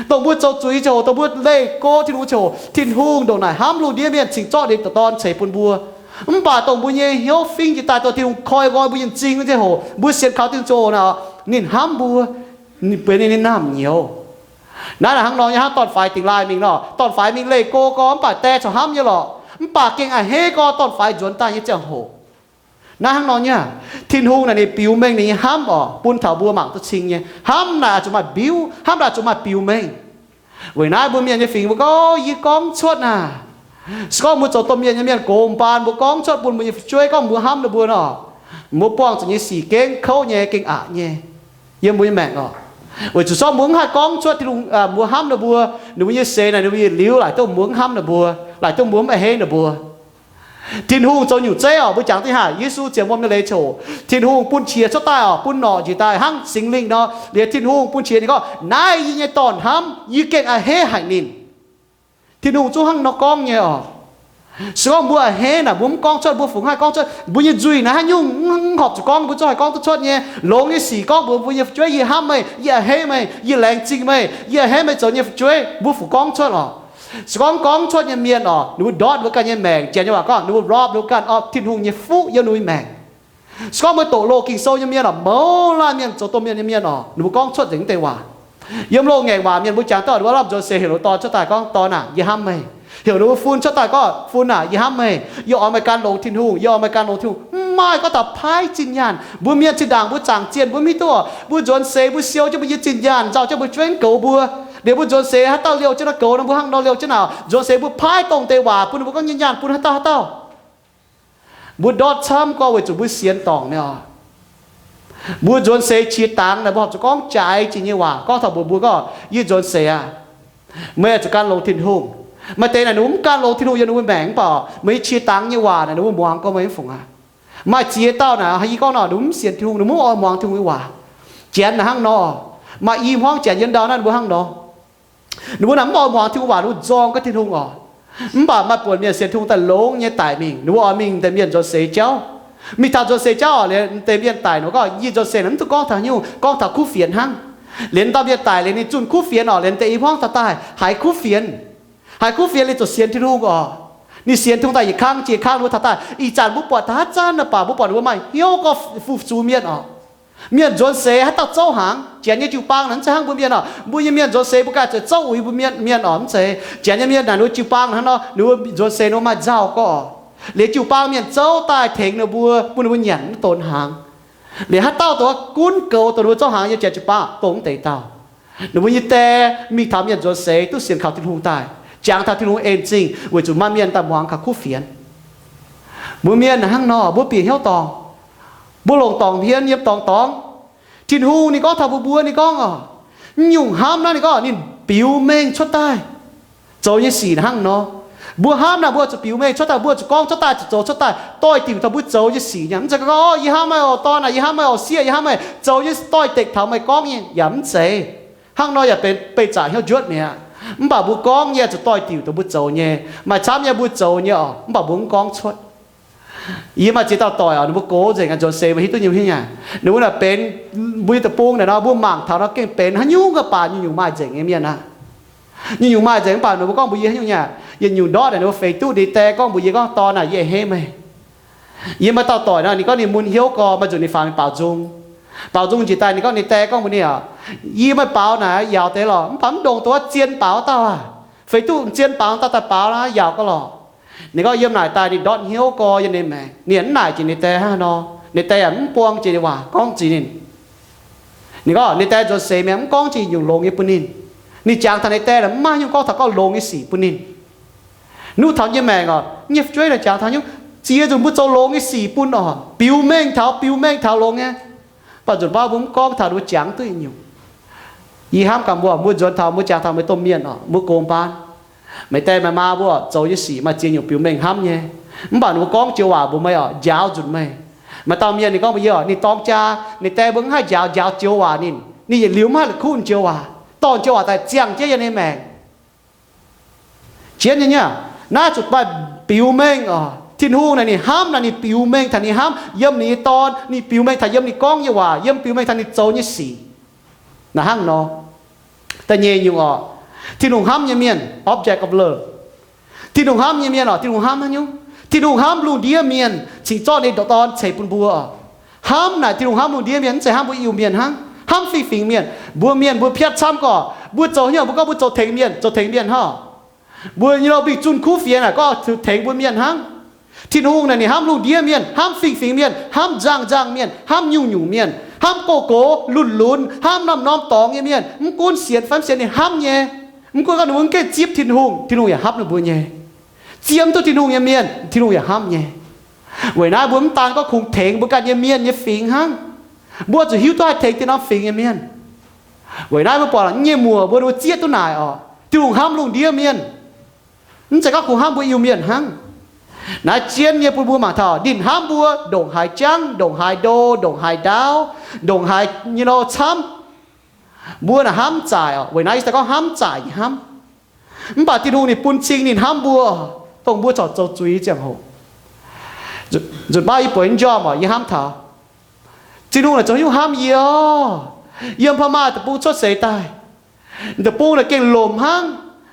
Dongh mbuo zoux zuiz ziangh hoc, dongh mbuo leih go Tin-Hungh ziangh hoc, Tin-Hungh ndongc naaic hnamv lungh ndiev mienh cingx zorqv ninh dauh Dorn ceix bun mbuo. Mv baac dongh mbuo nyei hnyouv fingx jiex daaih dorh Tin-Hungh koi nqoi mbuo nyei m'zing ziangh hoc, mbuo sienx kaux Tin-Hungh ziangh hoc naaic, ninh hnamv mbuo, ninh benx ninh nyei naamh nyouz. Naaiv naaic hnangv nor nyei hnangv dorn-faix dingc laaih mingh nor, dorn-faix mingh leih go gorx mv baac die corc hnamv nyei lorqc. Mv baac gengh a'hneiv gorx dorn-faix nzuonx daaih nyei ziangh hoc. Naaiv hnangv nor nyei aac, Tin-Hungh naaic ninh biux mengh ninh nyei hnamv oc bun taux mbuo mangc duqv cing nyei. Hnamv naaic zuqc maaih mbiuv, hnamv naaic zuqc maaih biux mengh. Weic naaiv mbuo mienh nyei fingx mbuo gorngv, yie gorngv cuotv naaic. Se gorngv mbuo zoux domh mienh nyei mienh gox mbaan mbuo gorngv cuotv bun mbuo nyei fu'jueiv gorngv mbuo hnamv ninh mbuo nor, mbuo buangh zuqc nyei sic gengh kouv nyei, gengh aqc nyei yiem mbuo nyei maengc oc. Weic zuqc se gorngv mbuo mv haih gorngv cuotv Tin-Hungh, mbuo hnamv ninh mbuo, ninh mbuo nyei seix naaic ninh mbuo yietc liuz laaic duqv mbuo mv hnamv ninh mbuo, laaic duqv mbuo mv a'hneiv ninh mbuo. Tin-Hungh zoux nyungc zeiv oc, mbuo jangx duqv haic. Yesu zienc wuom nyei leiz ziouc, Tin-Hungh bun qiex cuotv daaih oc, bun norqc njiec daaih hnangv Singx Lingh nor. Liuz Tin-Hungh bun qiex ninh gorngv, naaiv yie nyei dorn-hnamv, yie gengh a'hneiv haic ninh. Tin-Hungh zungv hnangv nor gorngv nyei oc. Se gorngv mbuo a'hneiv naaic mbuo mv gorngv cuotv, mbuo fungc haih gorngv cuotv mbuo nyei nzuih naaiv haaix nyungc mv horpc zuqc gorngv, mbuo zungv haih gorngv duqv cuotv nyei. Longx nyei sic gorngv mbuox mbuo nyei fu'jueiv, yie hnamv meih, yie a'hneiv meih, yie laengz zingh meih, yie a'hneiv meih zoux nyei fu'jueiv, mbuo fungc gorngv cuotv oc. Se gorngv gorngv cuotv nyei mienh oc, ninh mbuo ndortv mbuo ganh nyei maengc. Janx nyei waac gorngv ninh mbuo rob ninh mbuo ganh orqc Tin-Hungh nyei fuqv yiem ninh mbuo nyei maengc. Se gorngv mbuo doqc loz Ging-Sou nyei mienh oc, mouz laanh mienh zoux domh mienh nyei mienh oc, ninh mbuo gorngv cuotv nzengc wuov deix waac. Yiem loz-ngaengc waac mienh mbuo jangx daaih ninh mbuo lamh nzuonx seix heuc ninh mbuo dorn cuotv daaih gorngv, Dorn aah, yie hnamv meih. Heuc ninh mbuo fun cuotv daaih gorngv, Fun aah, yie hnamv meih. Yie oix meih gan longx Tin-Hungh, yie oix meih gan longx Tin-Hungh. Mv maaih gorngv taux paaiv zinh nyaanh. Mbuo mienh zinh ndaangc mbuo zaangc zienh mbuo mv hiuv duqv oc, mbuo nzuonx seix mbuo siou jienv mbuo nyei zinh nyaanh, nzauh jienv mbuo fu'jueiv goux mbuo. Liuz mbuo nzuonx seix haaix dauh liouh jienv naaiv goux nor, mbuo hnangv nor liouh jienv naaic. Nzuonx seix mbuo paaiv dongh deix waac bun ninh mbuo gorngv nyei nyaanh bun haaix dauh haaix dauh. Mbuo ndortv camv gorngv weic zuqc mbuo sienx dorngc nyei oc. Mbuo nzuonx seix qiex dangx naaic mbuo horpc zuqc gorngv jaaix jiex nyei waac gorngv taux mbuox mbuo gorngv, Yie nzuonx seix aqv. Meih oix zuqc gan longx Tin-Hungh. Maaih deix naaic ninh mbuo mv gan longx Tin-Hungh yiem ninh mbuo maengc mv baac meih nyei qiex dangx nyei waac naaic ninh mbuo muangx gorngv meih mv fungc aqv. Maaih ziex dauh naaic, yie gorngv nor, ninh mbuo mv sienx Tin-Hungh, ninh mbuo mv oix muangx Tin-Hungh nyei waac. Janx naaic hnangv nor, maaih i hmuangv janx yiem ndau naaiv ninh mbuo hnangv nor. Ninh mbuo naaic mv oix muangx Tin-Hungh waac, ninh mbuo zorng gaax Tin-Hungh oc. Mv baac maaih buonc mienh sienx Tin-Hungh daaih longx nyei daic mingh, ninh mbuo oix mingh deix mienh nzuonx seix jauv. Mingh taux nzuonx seix jauv liuz, deix mienh daic ninh gorngv, yie nzuonx seix naaic mv duqv gorngv taux haaix nyungc, gorngv taux kuv fienx hnangv. Liuz dauh mienh daic liuz ninh zunh kuv fienx oc, liuz deix i hmuangv taux daaih haiz kuv fienx. Haiz kuv fienx liuz ziouc sienx Tin-Hungh oc. Ninh sienx Tin-Hungh daaih yietc kangv jiex kangv, ninh mbuo taux daaih ih zanc mbuo buatc taux haaix zanc naaic baac mbuo buatc ninh mbuo maaih hnyouv gorngv fu-sux mienh oc. Mienh nzuonx seix haaix dauh zouv hnaangx? Janx nyei jiu-baang naaic mv zeiz hnangv mbuo mienh oc. Mbuo nyei mienh nzuonx seix mbuo ganh zuqc zouv uix mbuo mienh, mienh oc, mv zeiz. Janx nyei mienh naaic ninh mbuo jiu-baang hnangv nor, ninh mbuo nzuonx seix ninh mbuo maaih nzauh gorngv oc. Liuz jiu-baang mienh zouv daaih tengx ninh mbuo, bun ninh mbuo nyanc mv donx hnaangx. Liuz haaix dauh dongh wuov gunv goux dongh ninh mbuo zouv hnaangx nyei janx jiu-baang dongh mv deix dauh. Ninh mbuo nyei die mingh taux mienh nzuonx seix duqv sienx kaux Tin-Hungh daaih, jangx taux Tin-Hungh en zingh weic zuqc maaih mienh daaih muangx kaux kuv fienx. Mbuo mienh hnangv nor, mbuo bieqc hnyouv dorngc, mbuo longc dorngc hmien yiem dorngx dorngx. Tin-Hungh ninh gorngv taux mbuo, mbuo ninh gorngv oc, nyungc hnamv naaiv ninh gorngv ninh biux mengh cuotv daaih. Zoux nyei sic hnangv nor, mbuo hnamv naaic mbuo zuqc biux mengh cuotv daaih, mbuo zuqc gorngv cuotv daaih, zuqc zoux cuotv daaih, doix-diuc taux mbuo zoux nyei sic nyei. Mv zeiz gorngv, Yie hnamv meih oc, dorn aac, yie hnamv meih oc, sieqv, yie hnamv meih, zoux nyei doix-dekc taux meih gorngv nyei yaac mv zeiz. Hnangv nor yaac benx beih zaqc hnyouv njuotv mi'aqv. Mv baac mbuo gorngv nyei zuqc doix-diuc dongh mbuo zoux nyei. Maaih camv nyei mbuo zoux nyei oc, mv baac mbuo mv gorngv cuotv. Yie maaih ziex dauh doic oc, ninh mbuo gox nzengc aqv, nzuonx seix mbuo hiuv duqv nyei mv hiuv nyei. Ninh mbuo naaic benx, mbuo nyei deic-bung naaic nor, mbuo mangc taux nor gengh benx haaix nyungc ga'baac nyungc-nyungc maaih nzengc nyei mienh aqv. Nyungc-nyungc maaih nzengc mv baac ninh mbuo gorngv mbuo yie haaix nyungc nyei aqv. Yietc nyungc ndortv naaic ninh mbuo feix duqv ninh die gorngv mbuox yie gorngv, Dorn aac, yie a'hneiv meih. Yie maaih dauh doic nor, ninh gorngv ninh mun hnyouv gorx, maaih nzunc ninh faaux mingh baaux nzung. Baaux nzung njiec daaih ninh gorngv ninh die gorngv mbuox ninh oc, Yie maaih baaux naaic yaauc deix lorqc, mv baac mv ndongc dongh wuov zien baaux dauh aac. Feix duqv zien baaux dauh daaih baaux naaic yaauc gauh lorqc. Ninh gorngv yiem naaic daaih ninh ndortv hnyouv gorx yiem ninh maengc, ninh mv naaic jiex ninh die hnangv haaix nor. Ninh die yaac mv buang jiex ninh waac gorngv jiex ninh. Ninh gorngv ninh die nzuonx seix mienh mv gorngv jiex nyungc longx nyei bun ninh. Ninh jangx taux ninh die lorqc mv maaih nyungc gorngv taux gorngv longx nyei sic bun ninh. Nuqv taux yie nyei maengc oc, nyei fu'jueiv naaic jangx taux nyungc, ziex nzunc mbuo zoux longx nyei sic bun oc, biux mengh taux, biux mengh taux longx nyei. Mv baac nzunc baav mbuo mv gorngv taux ninh mbuo jangx duqv yietc nyungc. Yie hnamv gaax mbuo, mbuo nzuonx taux mbuo jangx taux meih domh mienh oc, mbuo gox mbaan, meih die meih maa mbuo oc, zoux nyei sic maaih ziex nyungc biux mengh hnamv nyei. Mv baac ninh mbuo gorngv joux waac mbuox meih oc, njaaux nzunc meih. Maaih dauh mienh ninh gorngv mbuox yie oc, ninh dorng jaa, ninh die mbuo mv haih njaaux, njaaux joux waac ninh, ninh yietc liuz mv haih la'kuqv joux waac, dorh joux waac daaih ziangh jienv yiem ninh maengc. Jienv nyei nyei, naaiv zuqc maaih biux mengh oc. Tin-Hungh naaic ninh hnamv naaic ninh biux mengh taux ninh hnamv yiem ninh nyei Dorn, ninh biux mengh taux yiem ninh gorngv nyei waac, yiem biux mengh taux ninh zoux nyei sic. Naaiv hnangv nor. Da'nyeic nyungc oc, Tin-Hungh hnamv nyei mienh, object of love. Tin-Hungh hnamv nyei mienh oc, Tin-Hungh hnamv haaix nyungc? Tin-Hungh hnamv lungh ndiev mienh cingx zorqv ninh Dorn ceix bun mbuo oc. Hnamv naaic Tin-Hungh hnamv lungh ndiev mienh, mv zeiz hnamv mbuo Iu-Mienh hnangv, hnamv fingx-fingx mienh. Mbuo mienh mbuo piatv camv gorqc, mbuo zoux hnyouv mbuo gorngv mbuo zoux tengx mienh, zoux tengx mienh hnangv. Mbuo nyei nor mingh zunh kuv fienx naaic gorngv tengx mbuo mienh hnangv. Tin-Hungh naaic ninh hnamv lungh ndiev mienh, hnamv fingx-fingx mienh, hnamv nzangh nzangh mienh, hnamv nyungc-nyungc mienh, hnamv gox gox lunx lunx, hnamv norm-norm dorngx nyei mienh, mv gunv sienx fai mv sienx ninh hnamv nyei. Mv gunv gorngv ninh mbuo mv gengh zipv Tin-Hungh, Tin-Hungh yaac hnamv ninh mbuo nyei. Zieqv mv duqv Tin-Hungh nyei mienh, Tin-Hungh yaac hnamv nyei. Weic naaiv mbuo mv daan gorngv kungx tengx mbuo ganh nyei mienh nyei fingx hnangv. Mbuo zuqc hiuv duqv haih tengx deix norm fingx nyei mienh. Weic naaiv mbuo buatc nyei muoc mbuo, mbuo zieqv duqv naaic oc, Tin-Hungh hnamv lungh ndiev mienh. Mv zeiz gorngv kungx hnamv mbuo Iu-Mienh hnangv. Naaiv zien nyei bun mbuo mangc taux ninh hnamv mbuo ndongc haaix jangv, ndongc haaix ndo, ndongc haaix ndaauv, ndongc haaix nyei nor camv. Mbuo naaic hnamv zaaic oc. Weic naaiv yie daaih gorngv hnamv zaaic nyei hnamv. Mv baac Tin-Hungh ninh bun cing ninh hnamv mbuo, dongh mbuo corc zoux zuiz ziangh hoc. Nzunc baav yie bueix njormh oc, yie hnamv taux Tin-Hungh naaic zoux haaix nyungc hnamv yie oc. Yiem พม่า deic-bung cuotv seix daaih, deic-bung naaic gengh lomc hnangv.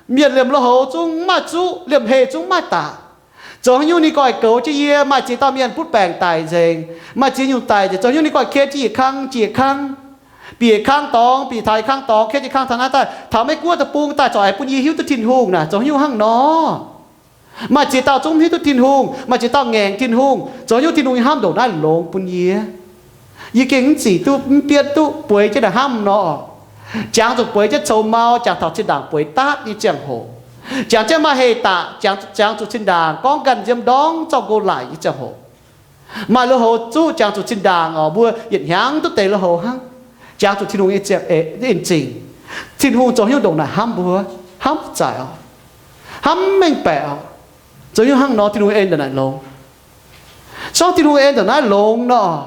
Mienh liemh lui-houx zungv mv maaih zuqv, liemh heh zungv mv maaih daqc. Zoux haaix nyungc ninh goiv goux jienv yie, maaih ziex dauh mienh butv baengc daic nzengc, maaih ziex nyungc daic nzengc, zoux haaix nyungc ninh goiv ken jienv yietc kang jiex kang, bieqc kang dorngx, bieqc taux yietc kang dorngx, ken jienv kang taux naaiv daaih, taux Meiv-Guoqv deic-bung daaih corc aengx bun yie hiuv duqv Tin-Hungh naaic, zoux haaix nyungc hnangv nor. Maaih ziex dauh zungv mv hiuv duqv Tin-Hungh, maaih ziex dauh ngaengc Tin-Hungh, zoux haaix nyungc Tin-Hungh nyei hnamv ndongc naaiv longx bun yie. Yie gengh mv zic duqv, mv bietv duqv bueix jienv naaic hnamv nor. Jangx zuqc bueix jienv coux mau, jangx taux zinh ndaangc bueix daatv nyei ziangh hoc, jangx jienv maaih heh daqc, jangx zuqc zinh ndaangc gorngv ganh nziem ndorngv zorqv nqox laic nyei ziangh hoc, maaih lui-houx zuqv, jangx zuqc zinh ndaangc oc, mbuo yietc hnyangx duqv deix lui-houx hnangv. Jangx zuqc Tin-Hungh nyei ziangh, en zingc. Tin-Hungh zoux haaix nyungc ndongc naaic hnamv mbuo, hnamv zaaic oc, hnamv mengh baeqc oc. Zoux haaix nyungc hnangv nor Tin-Hungh en ndongc naaic longx. Sorng Tin-Hungh en ndongc naaiv longx nor,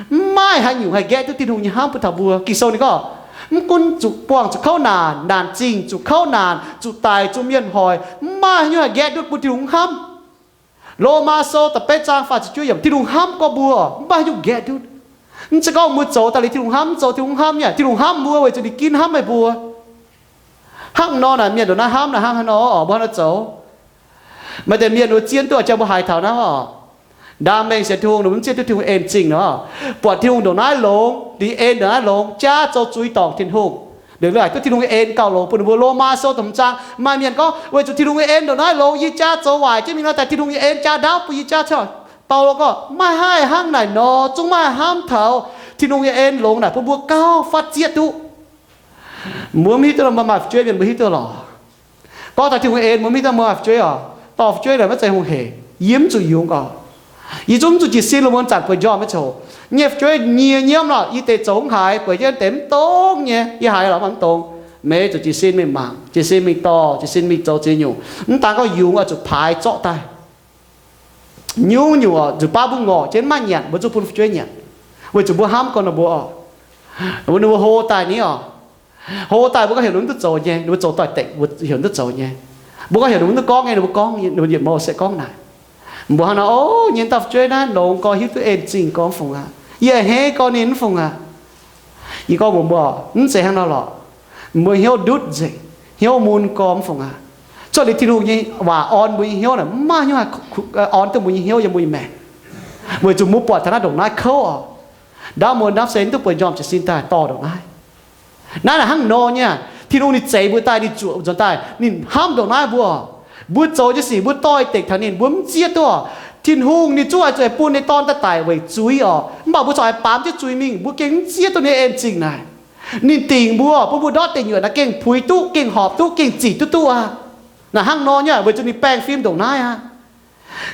mv maaih haaix nyungc haih nqaeqv duqv Tin-Hungh nyei hnamv bun taux mbuo. Ging-Sou ninh gorngv, mv gunv zuqc buangh zuqc kouv naanc, naanc zingh, zuqc kouv naanc, zuqc daic, zuqc mienh hoic, mv maaih haaix nyungc haih nqaeqv duqv bun Tin-Hungh hnamv. Lomaa Sou da'betv zaang faah ziepc juov yiemc, Tin-Hungh hnamv gorx mbuo, mv maaih haaix nyungc nqaeqv duqv. Mv zeiz gorngv mbuo zoux daaih liuz Tin-Hungh hnamv, mv zoux Tin-Hungh hnamv nyei. Tin-Hungh hnamv mbuo weic zuqc ninh ginv hnamv meih mbuo. Hnangv nor naaic, mienh ndongc naaiv hnamv naaic, hnangv haaix nor oc? Mbuo hnangv nor zoux. Maaih deix mienh wuov zien duqv jang mbuo haiz taux naaiv oc. Ndaam mengh sienx Tin-Hungh, ninh mbuo mv zieqv duqv Tin-Hungh en zingh nor, buatc Tin-Hungh ndongc naaiv longx, ninh en ndongc naaiv longx, jaav zoux zuiz dorngc Tin-Hungh. Ninh laaix duqv Tin-Hungh nyei en gauh longx bun ninh mbuo. Lomaa Sou da'hmz zaang maaih mienh gorngv, weic zuqc Tin-Hungh nyei en ndongc naaiv longx, yie jaav zoux waaic jienv mingh nor, daaih Tin-Hungh nyei en jaav ndaauv bun yie jaav cuotv. Baulo gorngv, maiv haih hnangv naaic nor, zungv maaih hnamv taux Tin-Hungh nyei en longx naaic bun mbuo gauh fatv zieqv duqv. Mbuo mv hiuv duqv, maaih fu'jueiv mienh mbuo hiuv duqv lorqc. Gorngv taux Tin-Hungh en, mbuo mv hiuv duqv maaih fu'jueiv oc. Dorh fu'jueiv naaic maiv zeiz hungh heic. Yie mv zuqc yungz oc. Yie zungv mv zuqc jiez sin lungh muonz zanc bueix njormh maiv coc. Nyei fu'jueiv nyie nyiemv lorqc, yie deix zoux mv haiz, bueix jienv deix mv dongz nyei, yie haiz lorqc mv dongz. Meih zuqc jiez sin mingh mangc, jiez sin mingh dorh, jiez sin mingh zoux ziex nyungc. Mv daan gorngv yungz oix zuqc paaix zorqv daaih. Nyungc-nyungc oc, nzuqc baav mbuo ngorc jienv maiv nyanc, mbuo zungv bun fu'jueiv nyanc, weic zuqc mbuo hnamv gorx ninh mbuo oc. Ninh mbuo hlo daaih ni oc. Hlo daaih mbuo gorngv heuc ninh mbuo duqv zoux nyei, ninh mbuo zoux doix-dekc, mbuo heuc ninh mbuo duqv zoux nyei. Mbuo gorngv heuc ninh mbuo duqv gorngv nyei, ninh mbuo gorngv, ninh mbuo yietc mouz se gorngv naaic. Mbuo hnangv nor, o, nyei dauh fu'jueiv naaiv longx gorx, hiuv duqv en zingh gorx mv fungc aqv. Yie a'hneiv gorx ninh mv fungc aqv. Yie gorngv mbuox mbuo, mv zeiz hnangv nor lorqc. Mbuo hnyouv ndutv nzengc, hnyouv mun gorx mv fungc aqv. Cuotv liuz Tin-Hungh nyei waac orn mbuo nyei hnyouv naaic, mv maaih hnyouv haih orn duqv mbuo nyei hnyouv yiem mbuo nyei maengc. Weic zuqc mbuo buatc taux naaiv ndongc naaiv kouv oc. Ndaauv muonz naaiv se mv duqv bueix njormh jiez sin daaih dorh ndongc naaiv. Naaiv naaic hnangv nor nyei aqv. Tin-Hungh ninh zeix mbuo daaih, ninh zuoqc nzuonx daaih, ninh hnamv ndongc naaiv mbuo oc. Mbuo zoux nyei sic mbuo doix-dekc taux ninh, mbuo mv zieqv duqv oc. Tin-Hungh ninh zungv oix zuqc bun ninh Dorn daaih daic weic zuiz oc. Mv baac mbuo corc haih baamz jienv zuiz mingh, mbuo gengh mv zieqv duqv ninh nyei en-zingh naaic. Ninh dingc mbuo, bun mbuo ndortv deic nyuoqc naaiv gengh puix duqv, gengh horpc duqv, gengh zic duqv duqv aqv. Naaic hnangv nor nyei aqv, weic zuqc ninh baengh fim ndongc naaiv aqv.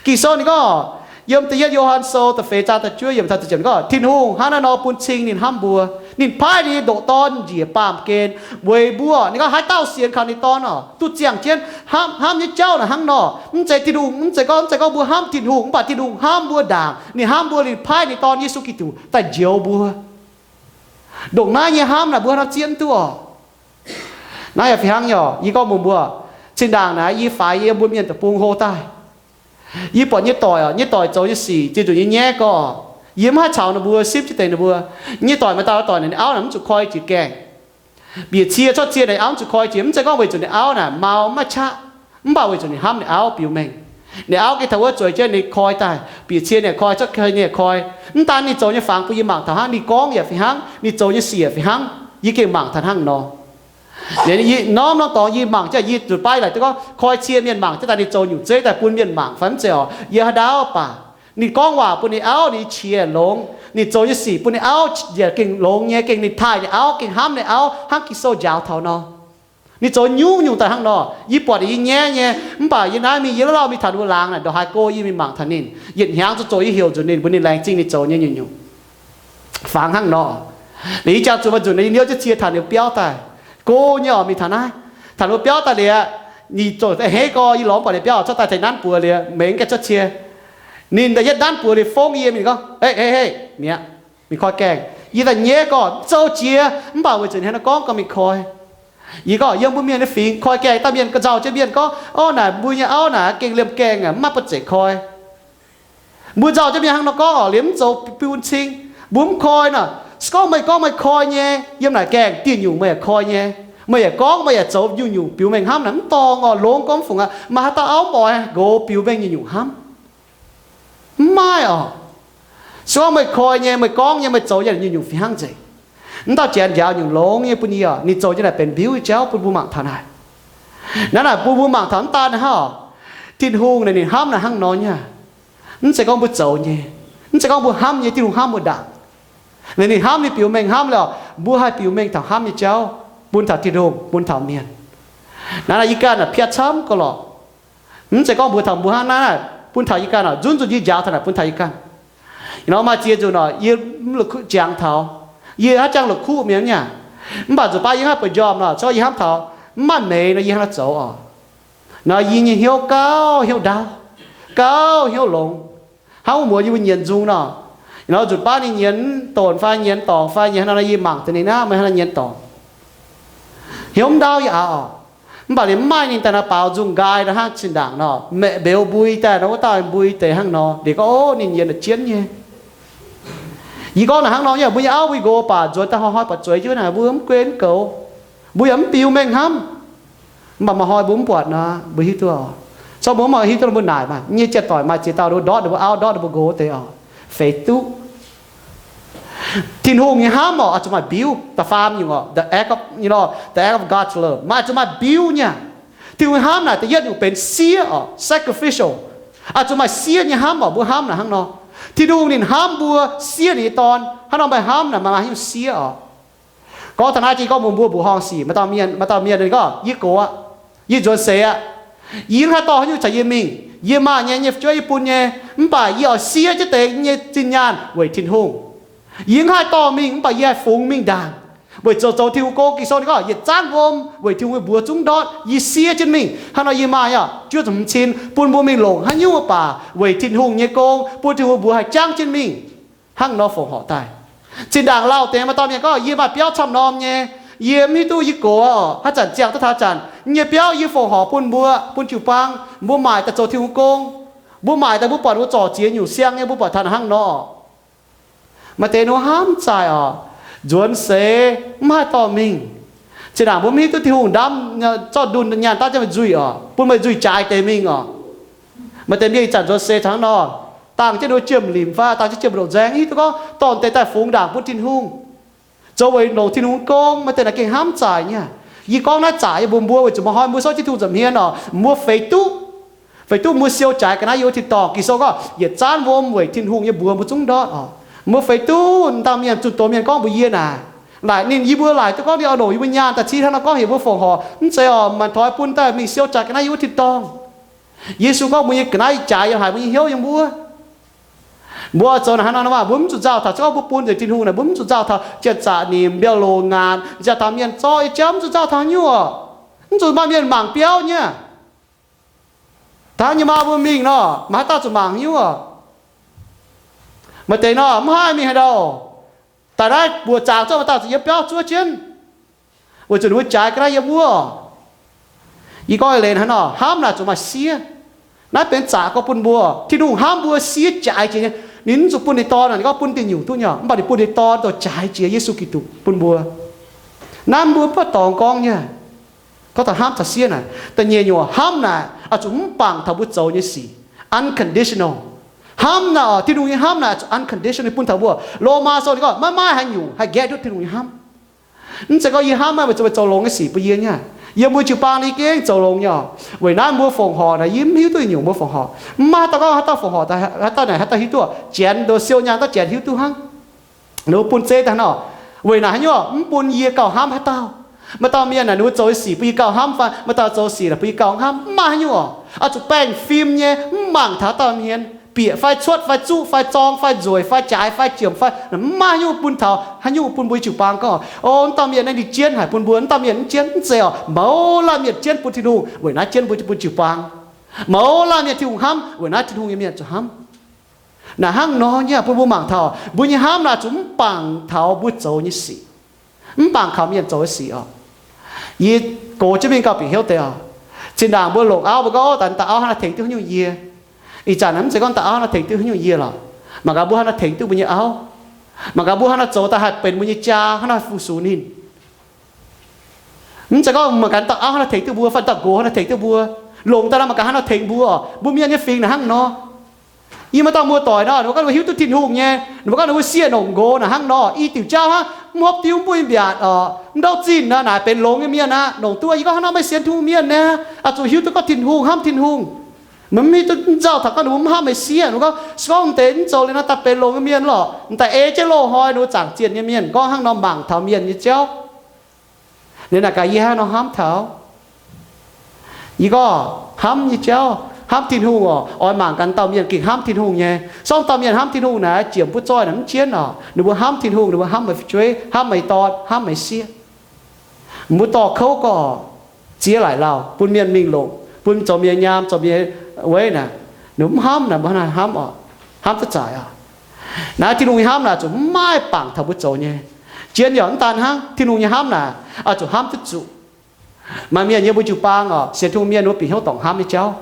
Ging-Sou ninh gorngv, yiem da'yietv Yo^han Sou da'feix zaang da'juov yiemc taux da'ziepc gorngv, Tin-Hungh hnangv naaiv nor bun cing ninh hnamv mbuo, ninh paaiv ninh nyei ndoqc Dorn njiec baamh gen weic mbuo. Ninh gorngv haaix dauh sienx kaux ninh Dorn oc, duqv ziangh jienv. Hnamv, hnamv nyei jauv naaic hnangv nor, mv zeiz Tin-Hungh, mv zeiz gorngv, mv zeiz gorngv mbuo hnamv Tin-Hungh, mv baac Tin-Hungh hnamv mbuo ndaangc. Ninh hnamv mbuo, ninh paaiv ninh Dorn, Yesu Giduc, daaih njoux mbuo. Ndongc naaiv nyei hnamv naaic mbuo hnangv nor zieqv duqv oc. Naaiv yaac fih hnangv nyei oc. Yie gorngv mbuox mbuo, zinh ndaangc naaic yie faix yie mbuo mienh deic-bung hlo daaih, yie buatc nyei doic oc, nyei doic zoux nyei sic ziex nzunc nyei nyaiv gorx, yie mv haih caux ninh mbuo sipv jienv deix ninh mbuo. Nyei doic maaih dauh doic naaic, ninh auv naaic mv zuqc koi jiex gaengh. Bieqc cie cuotv cie, ninh auv mv zuqc koi jiex. Mv zeiz gorngv weic zuqc ninh auv naaic mau maiv qaqv, mv baac weic zuqc ninh hnamv ninh auv biux mengh. Ninh auv gengh taux wuov zueiz jienv ninh koi daaih, bieqc cie ninh koi cuotv cie ninh koi. Mv daan ninh zoux nyei fangx bun yie mangc taux hnangv, ninh gorngv yaac fih hnangv, ninh zoux nyei sic yaac fih hnangv. Yie gengh mangc taux hnangv nor. Yie norm norm dorngx yie mangc jienv, yie zuqc baav laaic duqv gorngv koi cie mienh mangc jienv daaih ninh zoux nyungc zeiv daaih bun mienh mangc fai mv zeiz oc. Yie haaix ndau baac ninh gorngv waac bun ninh auv, ninh qiex longx, ninh zoux nyei sic bun ninh auv yaac gengh longx nyei, gengh ninh taaih ninh auv, gengh hnamv ninh auv hnangv Ging-Sou njaaux taux nor. Ninh zoux nyungc-nyungc daaih hnangv nor. Yie buatc yie nyaiv nyei, mv baac yie naaiv mingh, yie lauh lauh mingh taux ninh mbuo laangz naaic, ndongc haaix go yie mingh mangc taux ninh, yietc hnyangx zuqc zoqc yie heuc nzunc ninh, mbuox ninh laengz zingh ninh zoux nyei nyungc-nyungc. Fangx hnangv nor. Liuz yie jangx zuqc maaih nzunc yie niouv jienv cie taux ninh mbuo biauv daaih. Go nyei oc, mingh taux naaiv, taux ninh mbuo biauv daaih liuz, ninh zoqc a'hneiv gorx, yie lorz mv buatc ninh biauv cuotv daaih taux nanv buoz liuz, mengh gaengh cuotv cie. Ninh da'yietv nanv buoz liuz fongv yie mingh gorngv, Hei, hei, hei, mi'aqv, mingh koi gaengh. Yie daaih nyaiv gorx, mv zoux jiex, mv baac weic zuqc ninh hnangv naaiv gorngv, gorngv mingh koi. Yie gorngv, yiem mbuo mienh nyei fingx koi gaengh, dauh mienh ga'nzauh jienv mienh gorngv, Orv, naaic mbuo nyei auv naaic gengh liemh gaengh aac, mv maaih buonv-zeic koi. Mbuo nzauh jienv mienh hnangv nor gorngv oc, liemh mv zoux bun cing, mbuo mv koi nor. Se gorngv meih gorngv meih koi nyei, yiem naaic gaengh dieh nyungc meih yaac koi nyei. Meih yaac gorngv meih yaac zoux nyungc-nyungc biux mengh hnamv naaic, mv dorngx oc, longx gorngv mv fungc aqv. Maaih haaix dauh auv mv oix nqox biux mengh nyungc-nyungc hnamv? Mv maaih oc. Se gorngv meih koi nyei, meih gorngv nyei, meih zoux nyei nyungc-nyungc fih hnangv nzengc. Mv dauh janx njaaux nyungc longx nyei bun yie oc. Ninh zoux nyei naaic benx mbiuv nyei jauv bun mbuo mangc taux naaic. Naaiv naaic bun mbuo mangc taux mv daan hnangv oc. Tin-Hungh naaic ninh hnamv naaic hnangv nor nyei. Mv zeiz gorngv mbuo zoux nyei, mv zeiz gorngv mbuo hnamv nyei, Tin-Hungh hnamv mbuo ndaangc. Naaic ninh hnamv, ninh biux mengh hnamv liuz, mbuo haih biux mengh taux hnamv nyei jauv bun taux Tin-Hungh, bun taux mienh. Naaiv naaic yie ganh naaic piatv camv gauh lorqc. Mv zeiz gorngv mbuox taux mbuo hnangv naaiv, bun taux yie ganh oc. Nzunc nzunc yie njaaux taux naaic bun taux yie ganh. Nor maaih ziex nzunc oc, yie mv la'kuqv jangx taux, yie haaix jangx la'kuqv mienh nyei aqv. Mv baac nzunc baav yie hnangv bueix njormh nor, corc yie hnamv taux mv maaih meix nor yie hnangv naaiv zoux oc. Nor yie nyei hnyouv gauh hnyouv ndaauv, gauh hnyouv longx. Hnangv wuov muoz yie mbuo nyienz nzung nor, nor nzutc baav ninh nyienz donx fai nyienz dorngc fai nyienz haaix nor, yie mangc deix ninh naaiv, meih haaix nor nyienz dorngc. Hnyouv ndau yie aqv oc. Mv baac liemh maaih ninh daaih naaiv baaux nzung nqaai nor hnangv zinh ndaangc nor, maeqc mbeux mbui daaih nor, wuov dauh mbui deix hnangv nor, liuz gorngv, ov, ninh nyienz naaic jienv nyei. Yie gorngv naaic hnangv nor nyei, mbuo nyei auv mbuo nqox baac nzuonx daaih hnoi-hnoi baac zueiz jienv naaic, mbuo mv guei mv goux, mbuo yaac mv biux mengh hnamv. Mv baac maaih hnoi mbuo mv buatc nor, mbuo hiuv duqv oc. Corc mbuo mv hiuv duqv mbuo naaic maah, nyei jiex doic maaih ziex dauh ndortv ninh mbuo auv, ndortv ninh mbuo nqox deix oc, feix duqv. Tin-Hungh nyei hnamv oc, oix zuqc maaih mbiuv, da'faam nyungc oc, the act of, you know, the act of God's love, maaih zuqc maaih mbiuv nyei. Tin-Hungh nyei hnamv naaic da'yietv nyungc benx siev oc, sacrificial. Oix zuqc maaih siev nyei hnamv oc, mbuo hnamv naaic hnangv nor. Tin-Hungh ninh hnamv mbuo siev ninh nyei Dorn, hnangv nor meih hnamv naaic maaih haaix nyungc siev oc. Gorngv taux naaiv jiex gorngv mbuo mbuo mbuoqc horngh sic, maaih dauh mienh, maaih dauh mienh ninh gorngv, yie gox aqv, yie nzuonx seix aqv, yie mv haih dorh haaix nyungc caux yie mingh, yie maaih nyei, nyei fu'jueiv yie bun nyei, mv baac yie oix siev jienv deix nyei zinh nyaanh weic Tin-Hungh. Yie mv haih dorh mingh, mv baac yie haih fungx mingh ndaangc weic zoux, zoux Tin-Hungh gong. Ging-Sou ninh gorngv, yietc zanv wuom weic Tin-Hungh nyei mbuox zungv ndortv, yie siev jienv mingh. Hnangv nor yie maaih aqv juov zuqc hmz cin bun mbuo mingh longc haaix nyungc baac weic Tin-Hungh nyei gong, bun Tin-Hungh mbuox haih jangv jienv mingh. Hnangv nor fongc horc daaih. Zinh ndaangc lauh deix maaih dauh mienh gorngv, yie maaih biauv camv norm nyei, yie mv hiuv duqv yie gox oc, haaix zanc ziangh duqv taux zanc, nyei biauv yie fongc horc bun mbuo, bun jiu-baang, mbuo maaic daaih zoux Tin-Hungh gong. Mbuo maaic daaih mbuo buatc mbuo zorc ziex nyungc siang nyei, mbuo buatc taux hnangv nor. Maaih deix ninh hnamv zaaic oc, nzuonx seix mv haih dorh mingh. Zinh ndaangc mbuo mv hiuv duqv Tin-Hungh ndaamv, zorqv ndunh nyaanh daav jienv meih nzuih oc, bun meih nzuih jaaix deix mingh oc. Maaih deix mienh ih zanc nzuonx seix taux hnangv nor, dangh jienv ninh jiem-limc fai dangh jienv jiem-ndoqc nzaeng, hiuv duqv gorngv dorh deix daaih fungx ndaangc bun Tin-Hungh, zoux weic longc Tin-Hungh gong. Maaih deix naaic gengh hnamv zaaic nyei. Yie gorngv naaiv zaaic yie mbuox mbuo weic zuqc maaih hnoi mbuo sortv jienv Tin-Hungh nza'hmien oc, mbuo feix duqv, feix duqv mbuo siou jaaix ga'naaiv yiem wuov tin-dorngh. Ging-Sou gorngv, yietc zanv wuom weic Tin-Hungh nyei mbuox mbuo zungv ndortv oc. Mbuo feix duqv. Dauh mienh zunh doz mienh gorngv mbuox yie naaic, laaic ninh, yie mbuo laaic duqv gorngv ninh oix longc yie mbuo nyaanh daaih citv hnangv nor gorngv heuc mbuo fongc horc. Mv zeiz oc, manc toi bun daaih mingh siou jaaix ga'naaiv yiem wuov tin-dorngh. Yesu gorngv mbuo nyei ga'naaiv jaaix yiem haaix, mbuo nyei hnyouv yiem wuov. Mbuo oix zoux naaic hnangv nor maah, mbuo mv zuqc nzauh taux, se gorngv mbuo bun nzengc Tin-Hungh naaic, mbuo mv zuqc nzauh taux janx-zaqc nimc, mbiauh loz ngaanc, nziaaux taux mienh zorqv nyei jauv, mv zuqc nzauh taux haaix nyungc oc. Mv zuqc maaih mienh mangc biauv nyei. Taux haaix nyungc maa mbuo mingh nor, maaih haaix dauh zuqc mangc haaix nyungc oc. Maaih deix nor mv haih mingh haaix ndau. Daaih naaiv buoz zaangc zorqv maaih dauh zuqc yiem biauv zuov jienv, weic zuqc ninh mbuo jaaix ga'naaiv yiem wuov. Yie gorngv leiz hnangv nor, hnamv naaic zuqc maaih siev. Naaiv benx zaqc gorngv bun mbuo, Tin-Hungh hnamv mbuo siev jaaix jiex nyei. Ninh mv zuqc bun ninh Dorn, ninh gorngv bun diuh nyungc duqv nyei, mv baac ninh bun ninh Dorn dongh jaaix jiex, Yesu Giduc bun mbuo. Naaiv mbuo mv baac dorngx gorngv nyei. Gorngv taux hnamv caux siev naaic, da'nyeic nyungc hnamv naaic oix zuqc mv bangc taux mbuo zoux nyei sic, unconditional. Hnamv naaic oc, Tin-Hungh nyei hnamv naaic oix zuqc unconditional, ninh bun taux mbuo. Lomaa sou ninh gorngv maiv maaih haaix nyungc haih nqaeqv duqv Tin-Hungh nyei hnamv. Mv zeiz gorngv yie hnamv meih weic zuqc meih zoux longx nyei sic bun yie nyei. Yiem mbuo jiu-baang yie gengh zoux longx nyei oc. Weic naaiv mbuo fongc horc naaic, yie mv hiuv duqv nyungc mbuo fongc horc. Mv maaih haaix dauh gorngv haaix dauh fongc horc, haaix dauh naaic haaix dauh hiuv duqv. Janx ndoh siou nyaanh dauh janx hiuv duqv hnangv. Ninh mbuo bun zeiv daaih hnangv nor. Weic naaic haaix nyungc mv bun yie gauh hnamv haaix dauh? Maaih dauh mienh naaic ninh mbuo zoux nyei sic bun yie gauh hnamv fai maaih dauh zoux sic naaic bun yie gauh hnamv? Mv maaih haaix nyungc oc. Oix zuqc baengh fim nyei, mv mangc taux haaix dauh hmien, bieqc fai cuotv fai zuqv fai zorng fai nzueic fai jaaix fai jiemc fai, mv maaih haaix nyungc bun taux, haaix nyungc bun mbuo jiu-baang gorngv, o, wuov dauh mienh naaiv ninh jienv haic bun mbuo, wuov dauh mienh mv jienv. Mv zeiz oc. Mouz laanh mienh jienv bun Tin-Hungh, weic naaiv jienv mbuo bun jiu-baang. Mouz laanh mienh Tin-Hungh hnamv, weic naaiv Tin-Hungh nyei mienh zuqc hnamv. Naaic hnangv nor nyei, bun mbuo mangc taux mbuo nyei hnamv naaic zuqc mv bangc taux mbuo zoux nyei sic, mv bangc kaux mienh zoux nyei sic oc. Yie gox jienv mingh gauh bieqc hnyouv deix oc. Zinh ndaangc mbuo longc auv, mbuo gorngv, o, daaih dauh auv hnangv naaiv tengx duqv haaix nyungc yie. Ih zanc naaiv mv zeiz gorngv dauh auv hnangv naaiv tengx duqv haaix nyungc yie lorqc. Mangc gaax mbuo hnangv naaiv tengx duqv mbuo nyei auv. Mangc gaax mbuo hnangv naaiv zoux daaih haih benx mbuo nyei jaa, hnangv naaiv fu-sux ninh. Mv zeiz gorngv mangc gaax dauh auv hnangv naaiv tengx duqv mbuo fai dauh gox hnangv naaiv tengx duqv mbuo. Longc daaih nor mangc gaax hnangv naaiv tengx mbuo oc. Mbuo mienh nyei fingx naaic hnangv nor. Yie maaih dauh muoz-doic nor, ninh mbuo gorngv ninh mbuo hiuv duqv Tin-Hungh nyei, ninh mbuo gorngv ninh mbuo sieqv nongc nqox naaic hnangv nor, i diuc jauv hnangv, mv hopv diuv mv buih mbiaatc oc, mv ndouv zinh nor, naaic benx longx nyei mienh aqv. Nongc duqv yie gorngv hnangv nor meih sienx Tin-Hungh mienh naaic, oix zuqc hiuv duqv gorngv Tin-Hungh, hnamv Tin-Hungh. Meih mv hiuv duqv, mv nzauh taux gorngv ninh mbuo mv hnamv meih sieqv. Ninh mbuo gorngv, se gorngv m'deix mv zoux liuz nor daaih benx longx nyei mienh lorqc. M'daaih ei jienv loz-hnoi ninh mbuo zaangc zienh nyei mienh gorngv hnangv nor mangc taux mienh nyei jauv. Ninh naaic gaax yie hnangv nor hnamv taux. Yie gorngv hnamv nyei jauv, hnamv Tin-Hungh oc. Oix mangc gaax dauh mienh gengh hnamv Tin-Hungh nyei. Se gorngv dauh mienh hnamv Tin-Hungh naaic, jiex mv buov zoih naaic mv jienv oc. Ninh mbuo hnamv Tin-Hungh, ninh mbuo hnamv meih fu'jueiv, hnamv meih dorn, hnamv meih sieqv. Mbuo dorh kouv gorngv ziex laaic lauh bun mienh mingh longc, bun zoux mienh nyaam, zoux mienh weiv naaic, ninh mbuo mv hnamv naaic, mbuo hnangv naaic hnamv oc. Hnamv duqv zaaix oc. Naaiv Tin-Hungh nyei hnamv naaic zuqc mv maaih bangc taux mbuo zoux nyei. Jien yaac mv daan hnangv, Tin-Hungh nyei hnamv naaic oix zuqc hnamv duqv zuqc. Maaih mienh yiem mbuo jiu-baang oc, sienx Tin-Hungh mienh wuov bieqc hnyouv dorngc hnamv nyei jauv.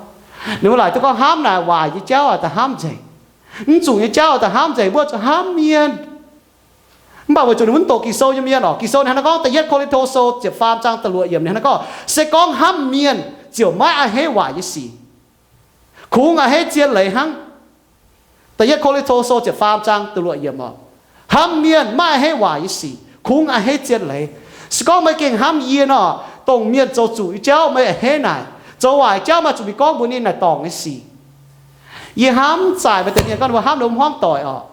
Ninh mbuo laaic duqv gorngv hnamv naaic waaic nyei jauv daaih hnamv nzengc. Mv zuqc nyei jauv daaih hnamv nzengc, mbuo zuqc hnamv mienh. Mv baac weic zuqc ninh mbuo mv doqc Ging-Sou nyei mienh oc. Ging-Sou ninh hnangv naaiv gorngv, Da'yietv Ko^lin^to Sou ziepc faam zaang da'luoqc yiemc ninh hnangv naaiv gorngv, se gorngv hnamv mienh ziouc maiv a'hneiv waaic nyei sic. Kungx a'hneiv zien leiz hnangv. Da'yietv Ko^lin^to Sou ziepc faam zaang da'luoqc yiemc oc. Hnamv mienh maiv a'hneiv waaic nyei sic, kungx a'hneiv zien leiz. Se gorngv meih gengh hnamv yie nor, dongh mienh zoux zuqc nyei jauv meih a'hneiv naaic, zoux waaic jauv maaih zuqc mingh gorngv mbuox ninh naaic dorngc nyei sic. Yie hnamv zaaic maaih deix mienh gorngv ninh mbuo hnamv ninh mbuo hmuangv doic oc.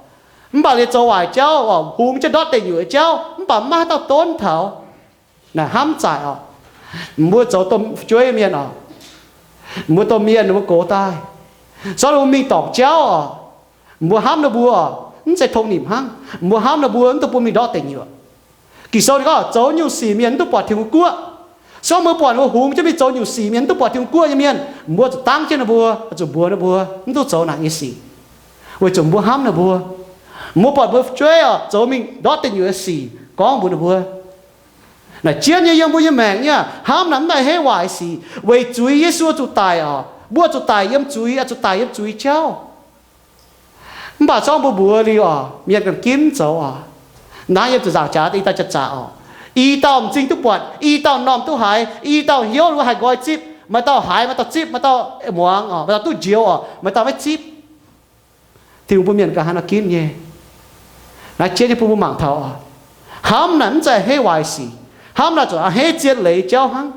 Mv baac liuz zoux waaic jauv oc, hungx jienv ndortv deic nyuoqc nyei jauv, mv baac maiv haaix dauh donv taux. Naaic hnamv zaaic oc. Mbuo zoux domh fu'jueiv mienh oc, mbuo domh mienh ninh mbuo gox daaih, zorqv ninh mbuo mingh dorngc jauv oc, mbuo hnamv ninh mbuo oc, mv zeiz tong nimc hnangv. Mbuo hnamv ninh mbuo mv dungx bun mingh ndortv deic nyuoqc. Ging-Sou ninh gorngv zoux nyungc sic mienh mv dungx buatc Tin-Hungh guoqv. Se gorngv mbuo buatc ninh mbuo hungx jienv mingh zoux nyungc sic mienh mv dungx buatc Tin-Hungh guoqv nyei mienh, mbuo zuqc dangv jienv ninh mbuo, zuqc mbuox ninh mbuo mv dungx zoux naaic nyei sic, weic zuqc mbuo hnamv ninh mbuo. Mbuo buatc mbuo fu'jueiv oc zoux mingh ndortv deic nyuoqc nyei sic, gorngv mbuox ninh mbuo. Naaic jienv nyei yiem mbuo nyei maengc nyei hnamv naaic mv a'hneiv waaic sic, weic zuiz Yesu zuqc daic oc, mbuo zuqc daic yiem zuiz, zuqc daic yiem zuiz jauv. Mv baac zorngv mbuo mbuox liuz oc, mienh ganh ginv zoux oc. Naaiv yiem zuqc nzaangc jaax daaih i dauh jaax-zaqc oc, i dauh m'zing duqv buatc, i dauh m'normh duqv haiz, i dauh hnyouv wuov haih nqoi zipv, maaih dauh haiz, maaih dauh zipv, maaih dauh muangx oc, maaih dauh duqv njoux oc, maaih dauh maiv zipv. Tin-Hungh bun mienh ganh haaix nor ginv nyei. Naaiv jienv nyei bun mbuo mangc taux oc, hnamv naaic mv zeiz a'hneiv waaic sic. Hnamv naaic zuqc a'hneiv zien leiz jauv hnangv.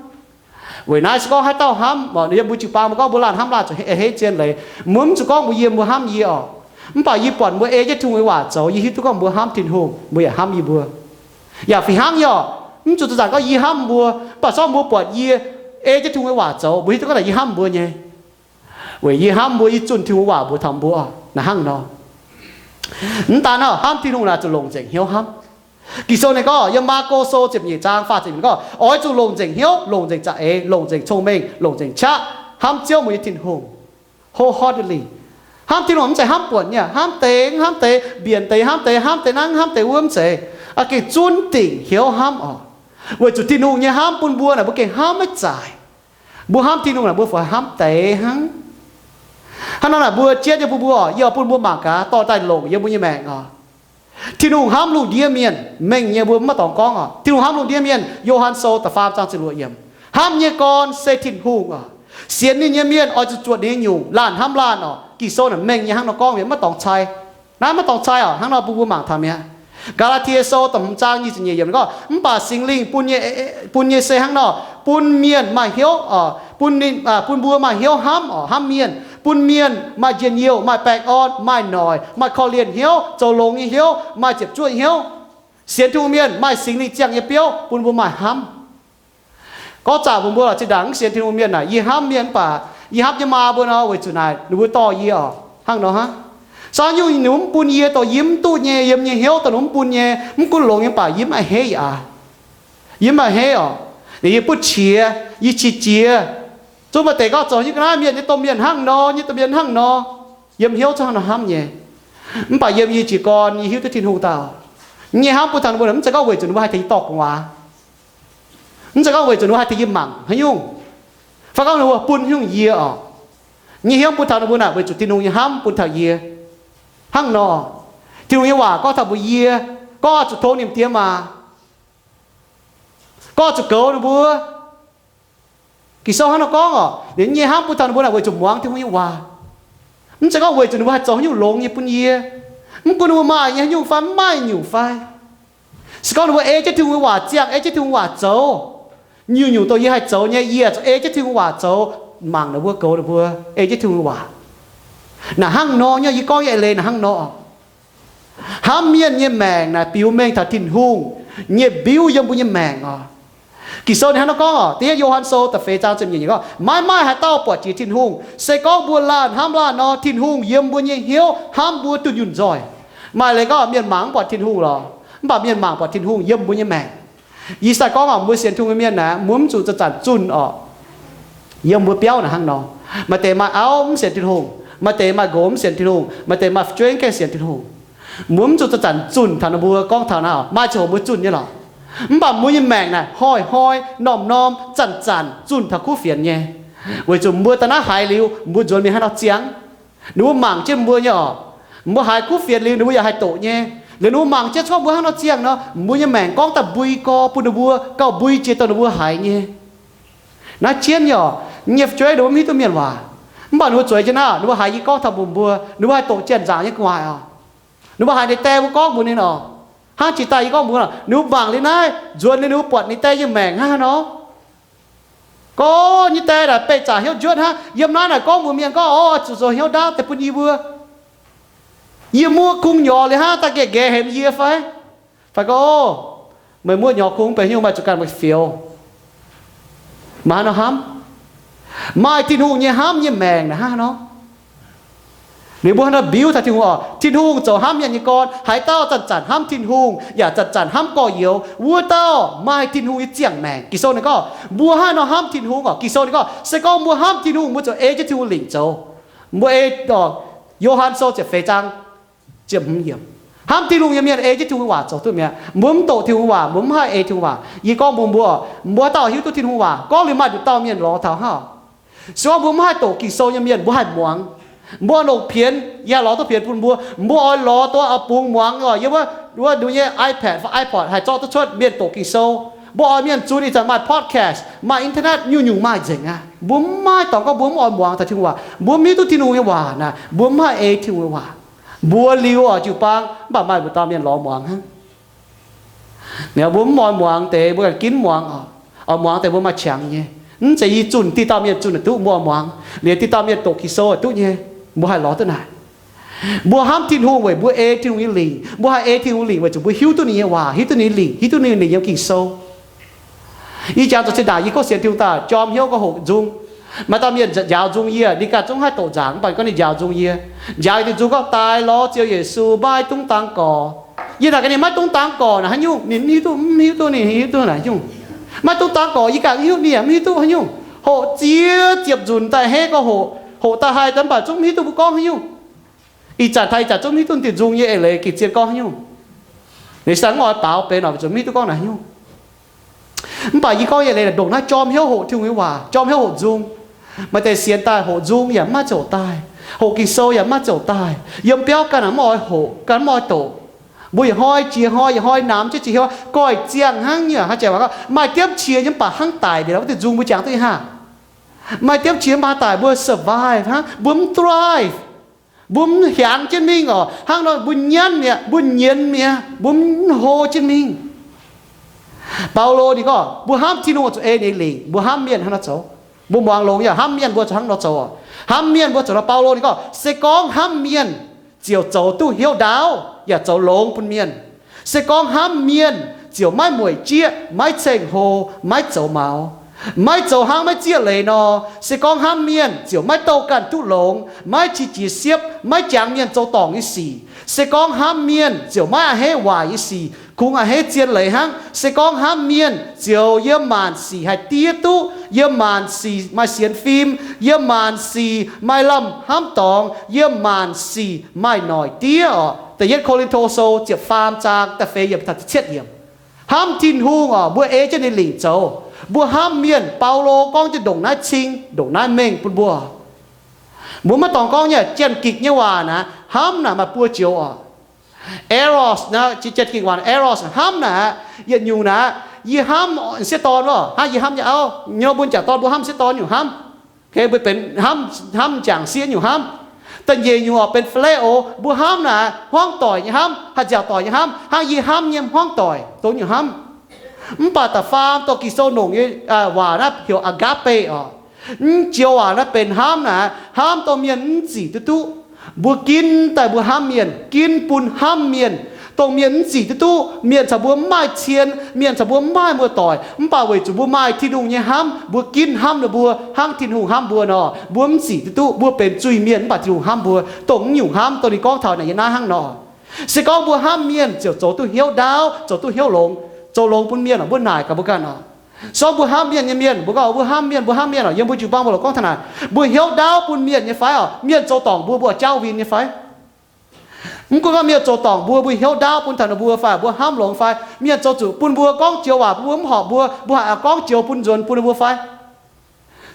Weic naaiv se gorngv haaix dauh hnamv, yiem mbuo jiu-baang mbuo gorngv mbuo laanh hnamv laanh zuqc a'hneiv zien leiz, mbuo mv zuqc gorngv mbuo yiem mbuo hnamv yie oc. Mv baac yie buatc mbuo ei jienv Tin-Hungh nyei waac zoux, yie hiuv duqv gorngv mbuo hnamv Tin-Hungh, mbuo yaac hnamv yie mbuo. Yaac fih hnangv nyei oc, mv zuqc zanc-zanc gorngv yie hnamv mbuo, mv baac zorngv mbuo buatc yie ei jienv Tin-Hungh nyei waac zoux, mbuo hiuv duqv gorngv naaic yie hnamv mbuo nyei. Weic yie hnamv mbuo, yie zunh Tin-Hungh waac mbuox taux mbuo naaic hnangv nor. Mv daan hnangv, hnamv Tin-Hungh naaic zuqc longc nzengc hnyouv hnamv. Ging-Sou ninh gorngv yiem Maako Sou ziepc nyeic zaang faah ziepc nyeic gorngv, oix zuqc longc nzengc hnyouv, longc nzengc za'eix, longc nzengc cong-mengh, longc nzengc qaqv hnamv Ziouv meih nyei Tin-Hungh. Wholeheartedly. Hnamv Tin-Hungh mv zeiz hnamv buonc nyei, hnamv deix hnamv deix, mbienc deix hnamv deix, hnamv deix naaiv hnamv deix wuov, mv zeiz. Gengh zunv dingc hnyouv hnamv oc. Weic zuqc Tin-Hungh nyei hnamv bun mbuo naaic mbuo gengh hnamv maiv zaaic. Mbuo hnamv Tin-Hungh naaic mbuo fai hnamv deix hnangv. Hnangv nor naaic mbuo jienv nyei bun mbuo oc, yie oix bun mbuo mangc gaax dorh daaih longc yiem mbuo nyei maengc oc. Tin-Hungh hnamv lungh ndiev mienh, mengh nyei mbuo mv maaih dorngx gorngv oc. Tin-Hungh hnamv lungh ndiev mienh, Yo^han Sou da'faam zaang ziepc luoqc yiemc. Hnamv nyei gorn se Tin-Hungh oc. Sienx ninh nyei mienh oix zuqc zuotc ninh nyei nyungc, laanh hnamv laanh oc. Ging-Sou naaic mengh nyei hnangv nor gorngv mi'aqv, maiv dorngx cai. Naaiv maiv dorngx cai oc, hnangv nor bun mbuo mangc taux mi'aqv. Gaa^laa^tie Sou da'hmz zaang nyic ziepc nyeic yiemc gorngv, mv baac Singx Lingh bun nyei, bun nyei se hnangv nor, bun mienh maaih hnyouv oc, bun ninh, bun mbuo maaih hnyouv hnamv oc, hnamv mienh, bun mienh maaih njien-youh, maaih baengh orn, maaih noic, maaih korv-lienh hnyouv, zoux longx nyei hnyouv, maaih ziepc zuoqv hnyouv. Sienx Tin-Hungh mienh maaih Singx Lingh ziangh nyei biouv bun mbuo maaih hnamv. Gorngv zaah mbuox mbuo lorqc, zinh ndaangc mv sienx Tin-Hungh mienh naaic, yie hnamv mienh mv baac yie hnamv yie maa mbuo nor weic zuqc naaic ninh mbuo dorh yie oc, hnangv nor hnangv. Saau nyungc ninh mbuo mv bun yie, dorh yie mv duqv nyei, yiem nyei hnyouv dorh ninh mv bun nyei, mv gunv longx nyei mv baac yie mv a'hneiv yaac, yie mv a'hneiv oc. Ninh yie butv qiex, yie qiex jiez, zungv maaih deix gorngv zoux nyei ga'naaiv mienh nyei domh mienh hnangv nor, nyei domh mienh hnangv nor, yiem hnyouv zungv hnangv nor hnamv nyei. Mv baac yiem yie jiez gorn yie hiuv duqv Tin-Hungh dauh nyei hnamv bun taux ninh mbuo naaic mv zeiz gorngv weic zuqc ninh mbuo haih tengx yie dorh gu'nguaaz, mv zeiz gorngv weic zuqc ninh mbuo haih tengx yie mangc haaix nyungc, fai gorngv ninh mbuo bun haaix nyungc yie oc. Nyei hnyouv bun taux ninh mbuo naaic weic zuqc Tin-Hungh nyei hnamv bun taux yie. Hnangv nor, Tin-Hungh nyei waac gorngv taux mbuox yie, gorngv oix zuqc tong ninh diex maac, gorngv oix zuqc goux ninh mbuo. Ging-Sou hnangv nor gorngv oc, ninh nyei hnamv bun taux ninh mbuo naaic weic zuqc muangx Tin-Hungh nyei waac. Mv zeiz gorngv weic zuqc ninh mbuo haih zoux haaix nyungc longx nyei bun yie, mv gunv ninh mbuo maaih nyei haaix nyungc fai mv maaih nyungc fai. Se gorngv ninh mbuo ei jienv Tin-Hungh nyei waac ziangh, ei jienv Tin-Hungh waac zoux, nyungc-nyungc dongh yie haih zoux nyei, yie zuqc ei jienv Tin-Hungh waac zoux, mangc ninh mbuo, goux ninh mbuo, ei jienv Tin-Hungh waac. Naaic hnangv nor nyei, yie gorngv nyei eix leiz naaic hnangv nor. Hnamv mienh nyei maengc naaic biux mengh taux Tin-Hungh nyei mbiuv yiem mbuo nyei maengc oc. Ging-Sou ninh hnangv nor gorngv oc, da'yietv Yo^han Sou da'feix zaang ziepc nyeic gorngv, maiv maaih haaix dauh buatc jiex Tin-Hungh. Se gorngv mbuo laanh hnamv laanh nor, Tin-Hungh yiem mbuo nyei hnyouv hnamv mbuo dunh yunh nzoih. Maaih leiz gorngv mienh mangc mv buatc Tin-Hungh lorqc, mv baac mienh mangc buatc Tin-Hungh yiem mbuo nyei maengc. Yie sai gorngv oc, mbuo sienx Tin-Hungh nyei mienh naaic, mbuo mv zuqc zanc-zanc zunh oc. Yiem mbuo biauv naaic hnangv nor, maaih deix maaih auv mv sienx Tin-Hungh, Maaih deix maaih nqox mv sienx Tin-Hungh, maaih deix maaih fu'jueiv gaengh sienx Tin-Hungh. Mbuo mv zuqc zanc-zanc zunh taux ninh mbuo, gorngv taux naaiv, maaih ziangh hoc mbuo zunh nyei lorqc. Mv baac mbuo nyei maengc naaic hoih-hoih, norm-norm, zanc-zanc zunh taux kuv fienx nyei. Weic zuqc mbuo daaih naaiv haiz liuz, mbuo nzuonx mingh haaix nor ziangh? Ninh mbuo mangc jienv mbuo nyei oc. Mbuo haiz kuv fienx liuz, ninh mbuo yaac haih doqc nyei. Liuz ninh mbuo mangc jienv cuotv mbuo hnangv nor ziangh nor, mbuo nyei maengc gorngv daaih mbui gorx bun ninh mbuo, gauh mbui jiex dongh ninh mbuo haiz nyei. Naaiv jienv nyei oc. Nyei fu'jueiv ninh mbuo mv hiuv duqv mienh waac, mv baac ninh mbuo zueiz jienv naaiv, ninh mbuo haiz yie gorngv taux mbuox mbuo, ninh mbuo haih doqc janx-nzaangc nyei gu'nguaaic oc. Ninh mbuo haiz ninh die mbuo gorngv mbuox ninh oc. Hnangv jiex daaih yie gorngv mbuox, ninh mbuo mangc liuz naaiv, nzuonx liuz ninh mbuo buatc ninh die nyei maengc hnangv haaix nor. Gorngv nyei die naaic beih zaqc hnyouv njuotv hnangv. Yiem naaiv naaic gorngv mbuox mienh gorngv, Oix zuqc zoux hnyouv ndaauv deix bun yie mbuo. Yie muoqv kungx nyorx liuz hnangv, daaih nqaeqv nqaeqv hemx yie fai? Fai gorngv, Meih muoqv nyorx kungx benx haaix nyungc, meih zuqc ganh meih fioux. Maaih haaix nor hnamv? Maaih Tin-Hungh nyei hnamv nyei maengc naaic hnangv haaix nor? Liuz mbuo hnangv nor mbiuv taux Tin-Hungh oc. Tin-Hungh zoux hnamv mienh nyei gorn. Haaix dauh zanc-zanc hnamv Tin-Hungh yaac zanc-zanc hnamv gorx-youz, wuov dauh maaih Tin-Hungh nyei ziangh maengc. Ging-Sou ninh gorngv, mbuo hnangv haaix nor hnamv Tin-Hungh oc. Ging-Sou ninh gorngv, se gorngv mbuo hnamv Tin-Hungh, mbuo ziouc ei jienv Tin-Hungh lingc zoux. Mbuo ei, Yo^han Sou ziepc feix zaang, hnamv Tin-Hungh nyei mienh ei jienv Tin-Hungh waac zoux duqv mi'aqv. Mbuo mv doqc Tin-Hungh waac, mbuo mv haih ei Tin-Hungh waac. Yie gorngv mbuox mbuo, mbuo dauh hiuv duqv Tin-Hungh waac gorngv liuz maaih nduqc dauh mienh lorz taux hnangv. Se gorngv mbuo mv haih doqc Ging-Sou nyei mienh, mbuo haih muangx. Mbuo longc pienx, yie haih lorz duqv pienx bun mbuo. Mbuo oix lorz duqv oix bungx muangx oc. Yiem wuov, wuov nduqc nyei iPad fai iPod haih zorqv duqv cuotv mienh doqc Ging-Sou. Mbuo oix mienh zunc ih zanc maaih podcast, maaih internet, nyungc-nyungc maaih nzengc aqv. Mbuo mv maaih dorngx gorngv mbuo mv oix muangx taux Tin-Hungh waac. Mbuo mv hiuv duqv Tin-Hungh nyei waac naaic, mbuo mv haih ei Tin-Hungh nyei waac. Mbuo liuz oix jiu-baang, mv baac maaih mbuo dauh mienh lorz muangx hnangv. Mbuo mv oix muangx deix, mbuo ganh ginv muangx oc. Oix muangx deix mbuo maaih qangx nyei. Mv zeiz yie zunh, diqc dauh mienh zunh duqv, mbuo oix muangx. Liuz diqc dauh mienh doqc Ging-Sou duqv nyei, mbuo haih lorz duqv naaic. Mbuo hnamv Tin-Hungh weic mbuo ei Tin-Hungh nyei lingc. Mbuo haih ei Tin-Hungh lingc weic zuqc mbuo hiuv duqv ninh nyei waac, hiuv duqv ninh nyei lingc, hiuv duqv ninh nyei lingc yiem Ging-Sou. Ih jaax zoux zinh ndaangc yie kov sienx Tin-Hungh daaih jorm hnyouv gorngv hoqc nzung. Maaih dauh mienh njaaux nzung yie, ninh ganh zungv haih doqc nzaangc, mv baac gorngv ninh njaaux nzung yie. Njaaux yie dingc nzung gorngv, Daaih lorz Ziouv Yesu, maiv dungx dangx gorx. Yie naaic gaax ninh, Maiv dungx dangx gorx naaic haaix nyungc? Ninh mv hiuv duqv, mv hiuv duqv, ninh hiuv duqv naaic haaix nyungc. Maiv dungx dangx gorx, yie ganh mv hiuv, ninh yaac mv hiuv duqv haaix nyungc. Hoqc ziex ziepc nzunc daaih hneiv gorngv hoqc, hoqc daaih haih daaih, mv baac zungv mv hiuv duqv mbuo gorngv haaix nyungc. Ih zanc taux ih zanc zungv mv hiuv duqv ninh zung nyei eix leiz gengh zien gorngv haaix nyungc. Ninh se mv oix baaux benx oc, weic zuqc mv hiuv duqv gorngv naaic haaix nyungc. Mv baac yie gorngv nyei eix leiz ndongc naaiv jorm hnyouv hoqc Tin-Hungh nyei waac, jorm hnyouv hoqc nzung. Maaih deix sienx daaih hoqc nzung yaac mv maaih ziouc daaih, hoqc Ging-Sou yaac mv maaih ziouc daaih. Yiem biauv ganh mv oix hoqc, ganh mv oix doqc. Mbuo yietc hnoi jiex hnoi, yietc hnoi namx jienv jiex hnoi, goiv ziangh hnangv nyei. Haaix zanc maaih diemv qiex nyei mv baac hnangv daic mbienc wuov deix nzung mbuo jangx duqv nyei hnangv. Maaih diemv qiex mv baac daic mbuo survive hnangv, mbuo mv thrive. Mbuo mv hiaangx jienv mingh oc. Hnangv nor mbuo nyanv mi'aqv, mbuo nyienz mi'aqv, mbuo mv hlo jienv mingh. Baulo ninh gorngv mbuo hnamv Tin-Hungh zuqc ei ninh lingc. Mbuo hnamv mienh hnangv nor zoux. Mbuo muangx longx yaac hnamv mienh mbuo zuqc hnangv nor zoux. Hnamv mienh mbuo zuqc nor, Baulo ninh gorngv, se gorngv hnamv mienh ziouc zoux duqv hnyouv ndaauv yaac zoux longx bun mienh. Se gorngv hnamv mienh ziouc maiv mueic jieqv, maiv ceng-hlo, maiv zoux maux, maiv zoux hnangv maiv zieqv leiz nor. Se gorngv hnamv mienh ziouc maiv douh ganh duqv longx, maiv qiex jiez siepv, maiv jangx mienh zoux dorngc nyei sic. Se gorngv hnamv mienh ziouc maiv a'hneiv waaic nyei sic, kungx a'hneiv zien leiz hnangv. Se gorngv hnamv mienh ziouc yiem maanc sic haih diev duqv, yiem maanc sic maaih sienx fim, yiem maanc sic maaih lamh hnamv dorngx, yiem maanc sic maaih noic diev oc. Da'yietv Ko^lin^to Sou ziepc faam zaang da'feix yiemc taux da'cietv yiemc. Hnamv Tin-Hungh oc, mbuo ei jienv ninh lingc zoux. Mbuo hnamv mienh, Baulo gorngv jienv ndongc naaiv cing, ndongc naaiv mengh bun mbuo. Mbuo maiv dorngc gorngv nyei Janx-Gikc nyei waac naaic, hnamv naaic maaih buo joux oc. Eros naaic, Janx-Gikc waac eros, hnamv naaic, yietc nyungc naaic, yie hnamv sieqv dorn oc, hnangv yie hnamv nyei auv, nyouz bun jangc dorn mbuo hnamv sieqv dorn nyungc hnamv. Mbuo benx hnamv, hnamv jangc sieqv nyungc hnamv. Da'nyeic nyungc oc benx phileo, mbuo hnamv naaic hmuangv doic nyei hnamv, haih nziaauc doic nyei hnamv, hnangv yie hnamv nyei hmuangv doic dongh nyungc hnamv. Mv baac da'faam dongh Ging-Sou longc nyei waac naaiv heuc agape oc. Mv joux waac naaiv benx hnamv naaic, hnamv dongh mienh mv zic duqv duqv. Mbuo ginv daaih mbuo hnamv mienh, ginv bun hnamv mienh, dongh mienh mv zic duqv duqv, mienh caux mbuo mv maaih cien, mienh caux mbuo mv maaih muoz-doic, mv baac weic zuqc mbuo maaih Tin-Hungh nyei hnamv, mbuo ginv hnamv ninh mbuo hnangv Tin-Hungh hnamv mbuo nor, mbuo mv zic duqv duqv. Mbuo benx zuiz-mienh mv baac Tin-Hungh hnamv mbuo, dongh mv nyungc hnamv dongh ninh gorngv taux naaic yiem naaiv hnangv nor. Se gorngv mbuo hnamv mienh ziouc zoux duqv hnyouv ndaauv, zoux duqv hnyouv longx, zoux longx bun mienh oc. Mbuo naaic gaax mbuo ganh oc. Sorng mbuo hnamv mienh nyei mienh, mbuo gorngv mbuo hnamv mienh, mbuo hnamv mienh oc. Yiem mbuo jiu-baang mbuo lorqc gorngv taux naaic, mbuo hnyouv ndaauv bun mienh nyei fai oc? Mienh zoux dorngc mbuo, mbuo oix jauv win nyei fai? Mv gunv gorngv mienh zoux dorngc mbuo, mbuo hnyouv ndaauv bun taux ninh mbuo fai, mbuo hnamv longx fai? Mienh zoux zuqc bun mbuo gorngv joux waac bun mbuo mv horpc mbuo, mbuo haih gorngv joux bun nzuonx bun ninh mbuo fai?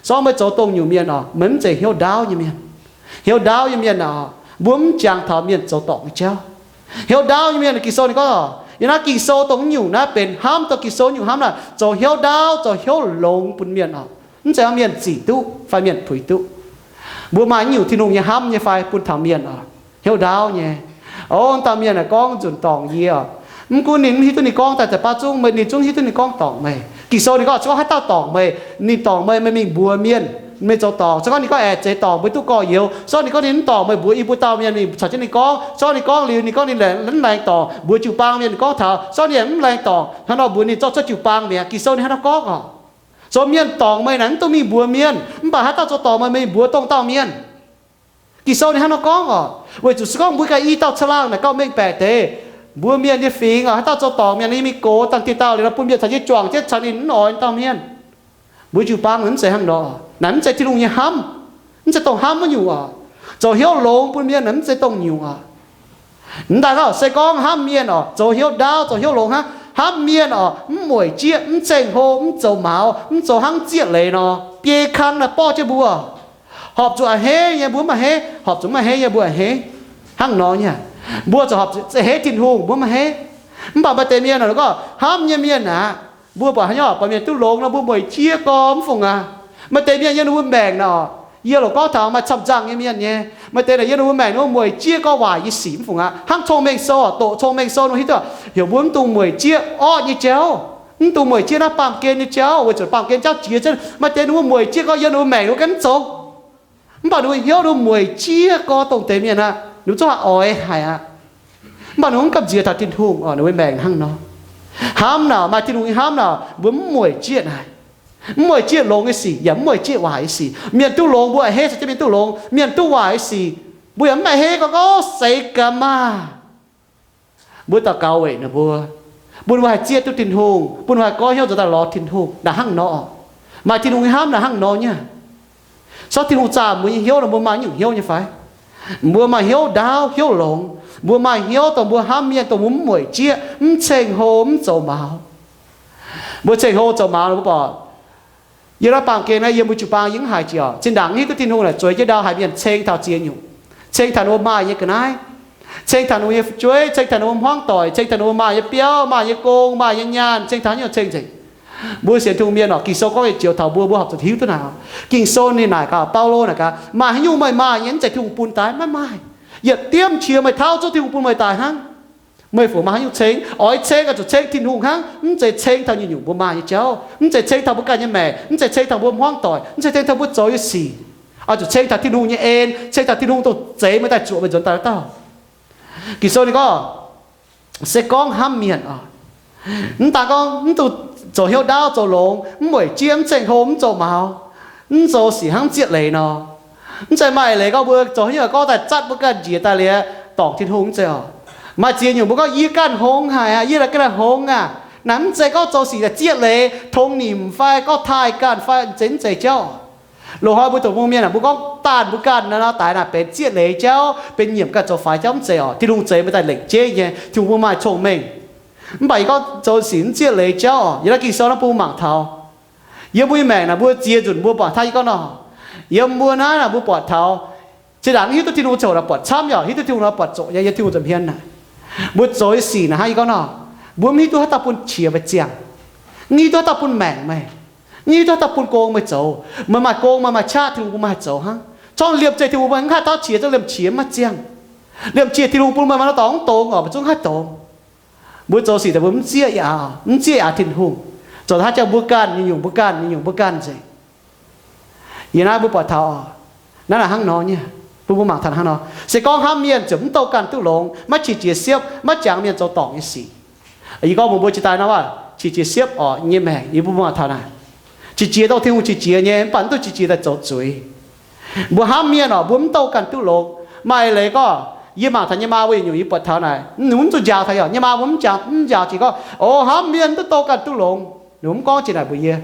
Sorng meih zoux dongh nyungc mienh oc, meih mv zeiz hnyouv ndaauv nyei mienh. Hnyouv ndaauv nyei mienh oc, mbuo mv jangx taux mienh zoux dorngc nyei jauv. Hnyouv ndaauv nyei mienh, Ging-Sou ninh gorngv oc, yiem naaiv Ging-Sou dongh nyungc naaiv benx hnamv, dongh Ging-Sou nyungc hnamv naaic, zoux hnyouv ndaauv, zoux hnyouv longx bun mienh oc. Mv zeiz hnangv mienh zic duqv fai mienh puix duqv. Mbuo maaih nyungc Tin-Hungh nyei hnamv nyei fai bun taux mienh oc, hnyouv ndaauv nyei. O, dauh mienh naaic gorngv nzunc dorngc yie oc, mv gunv ninh mv hiuv duqv ninh gorngv daaih, daaih baav zungv meih, ninh zungv hiuv duqv ninh gorngv dorngc meih. Ging-Sou ninh gorngv, se gorngv haaix dauh dorngc meih, ninh dorngc meih, meih mingh mbuox mienh, meih zoux dorngc. Se gorngv ninh gorngv aengx zeiz dorngc mbuo duqv gorx-youz, se gorngv ninh gorngv ninh mv dorngc meih, mbuox i buo dauh mienh mingh caux jienv ninh gorngv. Se gorngv ninh gorngv liuz, ninh gorngv ninh mv laengz dorngc, mbuox jiu-baang mienh gorngv taux, se gorngv ninh mv laengz dorngc, hnangv nor mbuox ninh zorqv cuotv jiu-baang mi'aqv. Ging-Sou ninh hnangv nor gorngv oc. Zoux mienh dorngc meih naaic mv dungx mingh mbuox mienh, mv baac haaix dauh zoux dorngc meih, meih mbuox dongh dauh mien. Ging-Sou ninh hnangv nor gorngv oc. Weic zuqc se gorngv mbuo ganh i dauh caangh laangh naaic gauh mengh baeqc deix, mbuo mienh nyei fingx oc, haaix dauh zoux dorngc mienh, yie mingh gox dangh dieh dauh liuz nor bun mienh caux jienv juangc jienv caux ninh mv oix dauh mienh. Mbuo jiu-baang naaic mv zeiz hnangv nor. Naaic mv zeiz Tin-Hungh nyei hnamv. Mv zeiz dongh hnamv wuov nyungc oc. Zoux hnyouv longx bun mienh naaic mv zeiz dongh nyungc oc. Mv daaih gorngv se gorngv hnamv mienh oc, zoux hnyouv ndaauv, zoux hnyouv longx hnangv. Hnamv mienh oc, mv mueic jieqv, mv ceng hlo, mv zoux maux, mv zoux hnangv zieqv leiz nor, biei kang naaic borqv jienv mbuo. Horpc zuqc a'hneiv nyei mbuo mv a'hneiv, horpc zuqc mv a'hneiv nyei mbuo a'hneiv. Hnangv nor nyei, mbuo zuqc horpc zuqc za'hneiv Tin-Hungh mbuo mv a'hneiv. Mv baac maaih deix mienh gorngv hnamv nyei mienh aqv, mbuo buatc haaix nyungc buatc mienh duqv longx nor mbuo mueic jieqv gorx mv fungc aqv. Maaih deix mienh yiem ninh mbuo maengc naaic oc, yie loc gorngv taux maaih camv nzangh nyei mienh nyei. Maaih deix naaic yiem ninh mbuo maengc ninh mbuo mueic jieqv gorx waaic nyei sic mv fungc aqv. Hnangv cong-mengh sou oc, doqc cong-mengh sou ninh mbuo hiuv duqv heuc mbuo mv dungx mueic jieqv orqv nyei jauv, mv dungx mueic jieqv naaiv baamh gen nyei jauv, weic zuqc baamh gen jauv jiex jienv. Maaih deix ninh mbuo mueic jieqv gorx yiem ninh mbuo maengc ninh mbuo ganh mv zoux. Mv baac ninh mbuo hnyouv ninh mbuo mueic jieqv gorx dongh deix mienh aqv, ninh mbuo zungv haih oix haic aqv. Mv baac ninh mbuo mv gamh nziex taux Tin-Hungh oc, ninh mbuo maengc hnangv nor. Hnamv naaic, maaih Tin-Hungh nyei hnamv naaic, mbuo mv mueic jieqv naaic. Mv mueic jieqv longx nyei sic, yaac mv mueic jieqv waaic nyei sic. Mienh duqv longx mbuo a'hneiv, se jienv mienh duqv longx. Mienh duqv waaic nyei sic, mbuo yaac mv a'hneiv gorx, gorx seix gaax maah! Mbuo daux gaux weic ninh mbuo, bun mbuo haih zieqv duqv Tin-Hungh, bun mbuo haih goiv hnyouv nzuonx daaih lorz Tin-Hungh naaic hnangv nor. Maaih Tin-Hungh nyei hnamv naaic hnangv nor nyei. Sorng Tin-Hungh zaah mbuo nyei hnyouv nor, mbuo maaih nyungc hnyouv nyei fai? Mbuo maaih hnyouv ndaauv, hnyouv longx. Mbuo maaih hnyouv dongh mbuo hnamv mienh, dongh mbuo mv mueic jieqv, mv ceng hlo, mv zoux maux. Mbuo ceng hlo zoux maux, mbuo buatc yiem naaiv baamh gen naaiv, yiem mbuo jiu-baang yie mv haiz jiex oc. Zinh ndaangc hiuv duqv Tin-Hungh naaic zueiz jienv ndau haiz mienh ceng taux ziex nyungc. Ceng taux ninh mbuo maaih nyei ga'naaiv, ceng taux ninh mbuo nyei fu'jueiv, ceng taux ninh mbuo hmuangv doic, ceng taux ninh mbuo maaih nyei biauv, maaih nyei gong, maaih nyei nyaanh, ceng taux haaix nyungc ceng nzengc. Mbuo sienx Tin-Hungh mienh oc, Ging-Sou gorngv yietc joux taux mbuo, mbuo horpc zuqc hiuv duqv naaic oc. Ging-Sou ninh naaic gaax Baulo naaic gaax, maaih haaix nyungc meih maaih nyei mv zeiz Tin-Hungh bun daaih? Maiv maaih. Yietc diemv qiex meih tauv zungv Tin-Hungh bun meih daaih hnangv. Meih fungc maaih haaix nyungc ceng? Oix ceng oix zuqc ceng Tin-Hungh hnangv, mv zeiz ceng taux nyungc-nyungc mbuo maaih nyei jauv, mv zeiz ceng taux mbuo ganh nyei maengc, mv zeiz ceng taux mbuo hmuangv doic, mv zeiz ceng taux mbuo zoux nyei sic. Oix zuqc ceng taux Tin-Hungh nyei en, ceng taux Tin-Hungh dongh zeix meih daaih zuoqc meih nzuonx daaih dauh. Ging-Sou ninh gorngv, se gorngv hnamv mienh oc, mv daan gorngv mv dungx zoux hnyouv ndaauv zoux longx, mv mueic jieqv, mv ceng hlo, mv zoux maux, mv zoux sic hnangv zieqv leiz nor. Mv zeiz maaih eix leiz gorngv mbuo zoux haaix nyungc gorngv daaih zatv mbuo ganh njiec daaih liuz dorngc Tin-Hungh, mv zeiz oc. Maaih ziex nyungc mbuo gorngv yie ganh hngongx haic aqv, yie ganh hngongx aqv. Naaiv mv zeiz gorngv zoux sic daaih zieqv leiz, tongx nimc fai gorngv taaih ganh fai zeiz mv zeiz jauv. Loz-hnoi mbuo dongh mbuo mienh aah, mbuo gorngv daanh mbuo ganh naaiv nor daix naaic benx zieqv leiz jauv, benx nyiemc ganh zoux faix jauv, mv zeiz oc. Tin-Hungh zeix meih daaih lengc jeiv nyei, Tin-Hungh bun maaih cong-mengh. Mv baac yie gorngv zoux sic mv zieqv leiz jauv oc, yie naaiv Ging-Sou naaiv bun mbuo mangc taux. Yiem mbuo nyei maengc naaic mbuo ziex nzunc mbuo buatc taux yie gorngv nor, yiem mbuo naaiv naaic mbuo buatc taux, zinh ndaangc hiuv duqv Tin-Hungh ziouc naaic buatc camv yaac hiuv duqv Tin-Hungh naaic buatc zoqc nyei, yiem Tin-Hungh nza'hmien naaic. Mbuo zoux nyei sic naaic hnangv yie gorngv nor, mbuo mv hiuv duqv haaix dauh bun qiex meih ziangh, mv hiuv duqv haaix dauh bun maengc meih, mv hiuv duqv haaix dauh bun gong meih zoux. Meih maaih gong, meih maaih qaqv, Tin-Hungh bun meih haih zoux hnangv. Zorqv liemh zeih Tin-Hungh bun meih mv haih taux qiex, zorqv liemh qiex mv maaih ziangh. Liemh qiex Tin-Hungh bun meih maaih nor dorngx mv dongz oc, mbuo zungv haih dongz. Mbuo zoux sic daaih mbuo mv zieqv yaac, mv zieqv yaac Tin-Hungh. Zoux haaix jangx mbuo ganh nyungc-nyungc mbuo ganh nyungc-nyungc mbuo ganh nzengc. Yie naaiv mbuo buatc taux oc, naaiv naaic hnangv nor nyei. Bun mbuo mangc taux hnangv nor, se gorngv hnamv mienh ziouc mv douh ganh duqv longx, maiv qiex jiez siepv, maiv jangx mienh zoux dorngc nyei sic. Yie gorngv mbuox mbuo jiex daaih nor, qiex jiez siepv oc, yie nyei maengc yie bun mbuo mangc taux naaic. Qiex jiez dongh Tin-Hungh qiex jiez nyei, mv baac mv duqv qiex jiez daaih zoux zuiz. Mbuo hnamv mienh oc, mbuo mv douh ganh duqv longx. Maaih eix leiz gorngv, yie mangc taux nyei maa mbuo yietc nyungc yie buatc taux naaic, ninh mv zuqc njaaux taux yaac nyei maa mbuo mv njaaux, mv njaaux jiex gorngv, o, hnamv mienh mv duqv douh ganh duqv longx. Ninh mbuo mv gorngv jiex naaic mbuox yie,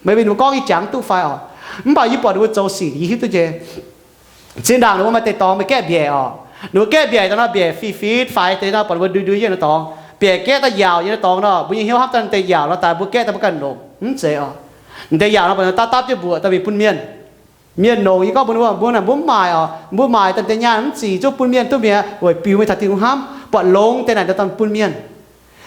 meih mbuo gorngv yie jangx duqv fai oc. Mv baac yie buatc ninh mbuo zoux sic yie hiuv duqv nyei. Zinh ndaangc ninh mbuo maaih deix dorngx mbuo gaeqv mbiaec oc. Ninh mbuo gaeqv mbiaec daaih nor, mbiaec fih-fih faix deix nor, buatc ninh mbuo ndui-ndui yie nyei dorngx. Mbiaec gaeqv daaih yaauc nyei dorngx nor, mbuo nyei hnyouv hnamv daaih deix yaauc nor daaih mbuo gaeqv daaih mbuo ganh longc. Mv zeiz oc. Deix yaauc nor buatc ninh dapv dapv jienv mbuoqc daaih mingh bun mienh. Mienh longc yie gorngv mbuox ninh mbuo, mbuo naaic mbuo mv maaic oc. Mbuo maaic daaih deix nyaanh mv zic zuqv bun mienh duqv mi'aqv, weic biux mingh taux Tin-Hungh hnamv, buatc longx deix naaic daaih bun mienh.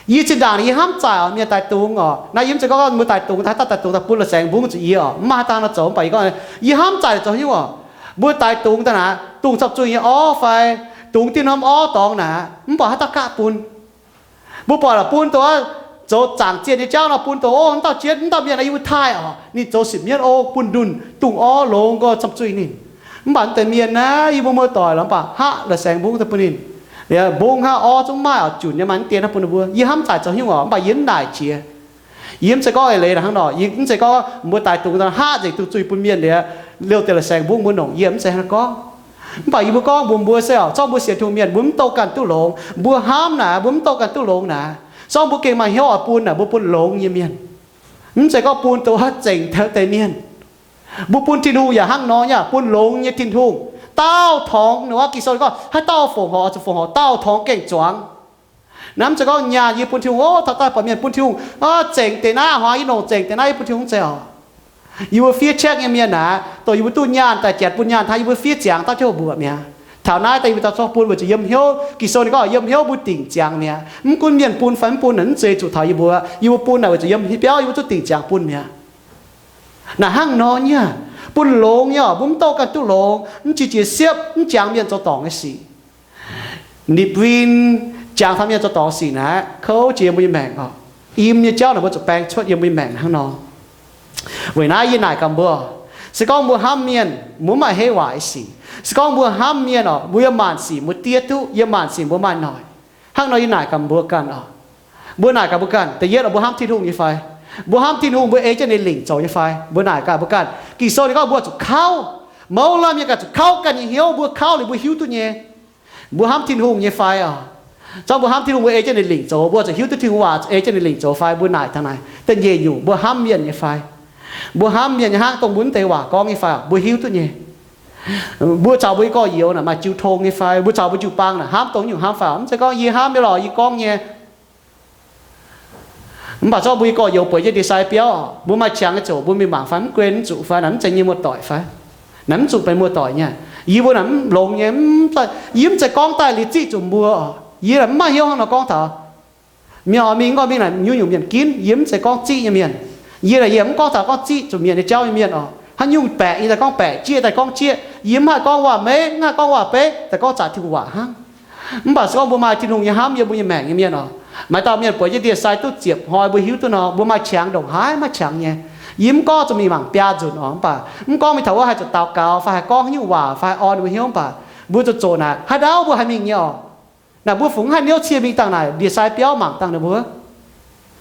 Yie zinh ndaangc yie hnamv zaaic oc, mienh daix dungz oc. Naaiv yie mv zeiz gorngv mbuo daix dungz daaih haaix dauh daix dungz daaih bun la'saengx mbungv zuqc yie oc, mv maaih haaix dauh nor zoux. Mv baac yie gorngv yie hnamv zaaic zoux haaix nyungc oc. Mbuo daix dungz daaih naaic, dungz camv zuih nyei orv fai dungx ti norm orv dorngx naaic, mv baac haaix dauh gaqv bun. Mbuo buatc la'bun dongh zoux zaangc zienh nyei jauv nor, bun dongh, o, mv dauh jienv, mv dauh mienh naaiv yie mbuo taaih oc, ninh zoux sipv mienv o, bun ndunh dungz orv longx nqoi camv zuih ninh. Mv baac mv deix mienh naaiv yie mbuo muoz-doic lorqc, mv baac haqv la'saengx mbungv daaih bun ninh. Liuz mbungv hnangv orv zungv maaih oc, junc nyei maaih mv dien hnangv bun ninh mbuo. Yie hnamv zaaic zoux haaix nyungc oc, mv baac yie mv naaic jiex. Yie mv zeiz gorngv eix leiz naaic hnangv nor, yie mv zeiz gorngv mbuo daix dungz haqv nzengc dungz zuih bun mienh liuz, liouh deix la'saengx mbungv mbuo longc, yie mv zeiz hnangv gorngv. Mv baac yie mbuo gorngv mbuox mbuo se oc, zorqv mbuo sienx Tin-Hungh mienh, mbuo mv douh ganh duqv longx. Mbuo hnamv naaic, mbuo mv douh ganh duqv longx naaic, zorqv mbuo gengh maaih hnyouv oix bun naaic, mbuo bun longx nyei mienh. Mv zeiz gorngv bun dongh zengc deix mienh. Mbuo bun Tin-Hungh yaac hnangv nor nyei, bun longx nyei Tin-Hungh. Daauh torngx, ninh mbuo Ging-Sou gorngv haaix dauh fongc horc zuqc fongc horc, daauh torngx gengh zuangx. Naaiv mv zeiz gorngv nyaanh yie bun Tin-Hungh, o, taux daaih buatc mienh bun Tin-Hungh, o, zengc deix naaiv, haiz yie longc zengc deix naaiv yie bun Tin-Hungh, mv zeiz oc. Yie mbuo fiev check nyei mienh naaic, dongh yie mbuo duqv nyaanh daaih janx bun nyaanh hnangv, yie mbuo fiev ziangx dauh jienv mbuoqc mi'aqv. Taux naaiv daaih yie mbuo daaih zorqv bun weic zuqc yiem hnyouv, Ging-Sou ninh gorngv yiem hnyouv mbuo dingc ziangx mi'aqv. Mv gunv mienh bun fai mv bun naaic, mv zeiz zuqc taux yie mbuo. Yie mbuo bun naaic weic zuqc yiem biauv yie mbuo duqv dingc ziangx bun mi'aqv. Naaic hnangv nor nyei, bun longx nyei oc, mbuo mv douh ganh duqv longx, mv qiex jiez siepv, mv jangx mienh zoux dorngc nyei sic. Nipc win, jangx taux mienh zoux dorngc sic naaic, kouv jiex yiem mbuo nyei maengc oc. Im nyei jauv naaic mbuo zuqc baeng cuotv yiem mbuo nyei maengc hnangv nor. Weic naaiv yie naaic gaax mbuo, se gorngv mbuo hnamv mienh, mbuo mv maaih heiv waac nyei sic. Se gorngv mbuo hnamv mienh oc, mbuo yiem maanc sic mbuo diev duqv, yiem maanc sic mbuo maaih noic. Hnangv nor yie naaic gaax mbuo ganh oc. Mbuo naaic gaax mbuo ganh, da'yietv oc, mbuo hnamv Tin-Hungh nyei fai? Mbuo hnamv Tin-Hungh, mbuo ei jienv ninh lingc zoux nyei fai? Mbuo naaic gaax mbuo ganh. Ging-Sou ninh gorngv mbuo zuqc kauv. Mouz laanh mienh ganh zuqc kauv ganh nyei hnyouv, mbuo kauv liuz mbuo hiuv duqv nyei. Mbuo hnamv Tin-Hungh nyei fai oc? Zorqv mbuo hnamv Tin-Hungh, mbuo ei jienv ninh lingc zoux, mbuo zuqc hiuv duqv Tin-Hungh waac, ei jienv ninh lingc zoux fai? Mbuo naaic taux naaic, da'nyeic nyungc, mbuo hnamv mienh nyei fai? Mbuo hnamv mienh nyei hnangv dongh mbuo mv deix waac gorngv nyei fai oc? Mbuo hiuv duqv nyei. Mbuo caux mbuo nyei gorx-youz naaic maaih jiu tong nyei fai? Mbuo caux mbuo jiu-baang naaic hnamv dongh nyungc hnamv fai oc? Mv zeiz gorngv yie hnamv nyei lorqc, yie gorngv nyei. Mv baac zorqv mbuo nyei gorx-youz bueix jienv ndie-sai biauv, mbuo maaih qangx nyei ziouc mbuo mingh mangc fai mv guen, mv zuqc fai naaic, mv zeiz nyei muoz-doic fai? Naaic mv zuqc benx muoz-doic nyei. Yie mbuo naaic mv longx nyei, mv, yie mv zeiz gorngv daaih liuz ziqv zuqc mbuo oc. Yie naaic mv maaih hnyouv hnangv nor gorngv taux mienh oix mingh, mv gorngv mingh naaic nyungc-nyungc mienh ginv. Yie mv zeiz gorngv ziqv nyei mienh. Yie naaic yie mv gorngv taux gorngv ziqv zuqc mienh nyei jauv nyei mienh oc. Haaix nyungc baeqc yie daaih gorngv baeqc, jieqv daaih gorngv jieqv. Yie mv haih gorngv waac-meiv, mv haih gorngv waac-beiv, daaih gorngv zaqc Tin-Hungh waac hnangv. Mv baac se gorngv mbuo maaih Tin-Hungh nyei hnamv yiem mbuo nyei maengc nyei mienh oc, maaih dauh mienh bueix jienv ndie-sai duqv ziepc hnoi, mbuo hiuv duqv nor, mbuo maaih qangx ndongc haaix maaih qangx nyei. Yie mv gorngv zuqc mingh mangc biaa nzunc oc, mv baac mv gorngv mingh taux wuov haih zuqc daux gaux fai haih gorngv haaix nyungc waac fai haih orn ninh mbuo hnyouv, mv baac mbuo zuqc zoqc naaic haaix ndau mbuo haih mingh nyei oc. Naaic mbuo fungx haaix niouv cie mingh dangh naaic ndie-sai biauv mangc dangh ninh mbuo.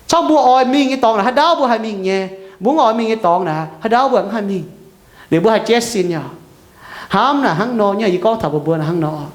Corc mbuo oix mingh nyei dorngx naaic haaix ndau mbuo haih mingh nyei. Mbuo mv oix mingh nyei dorngx naaic haaix ndau mbuo mv haih mingh. Liuz mbuo haih jaiv sin nyei oc. Hnamv naaic hnangv nor nyei, yie gorngv taux mbuo mbuo naaic hnangv nor.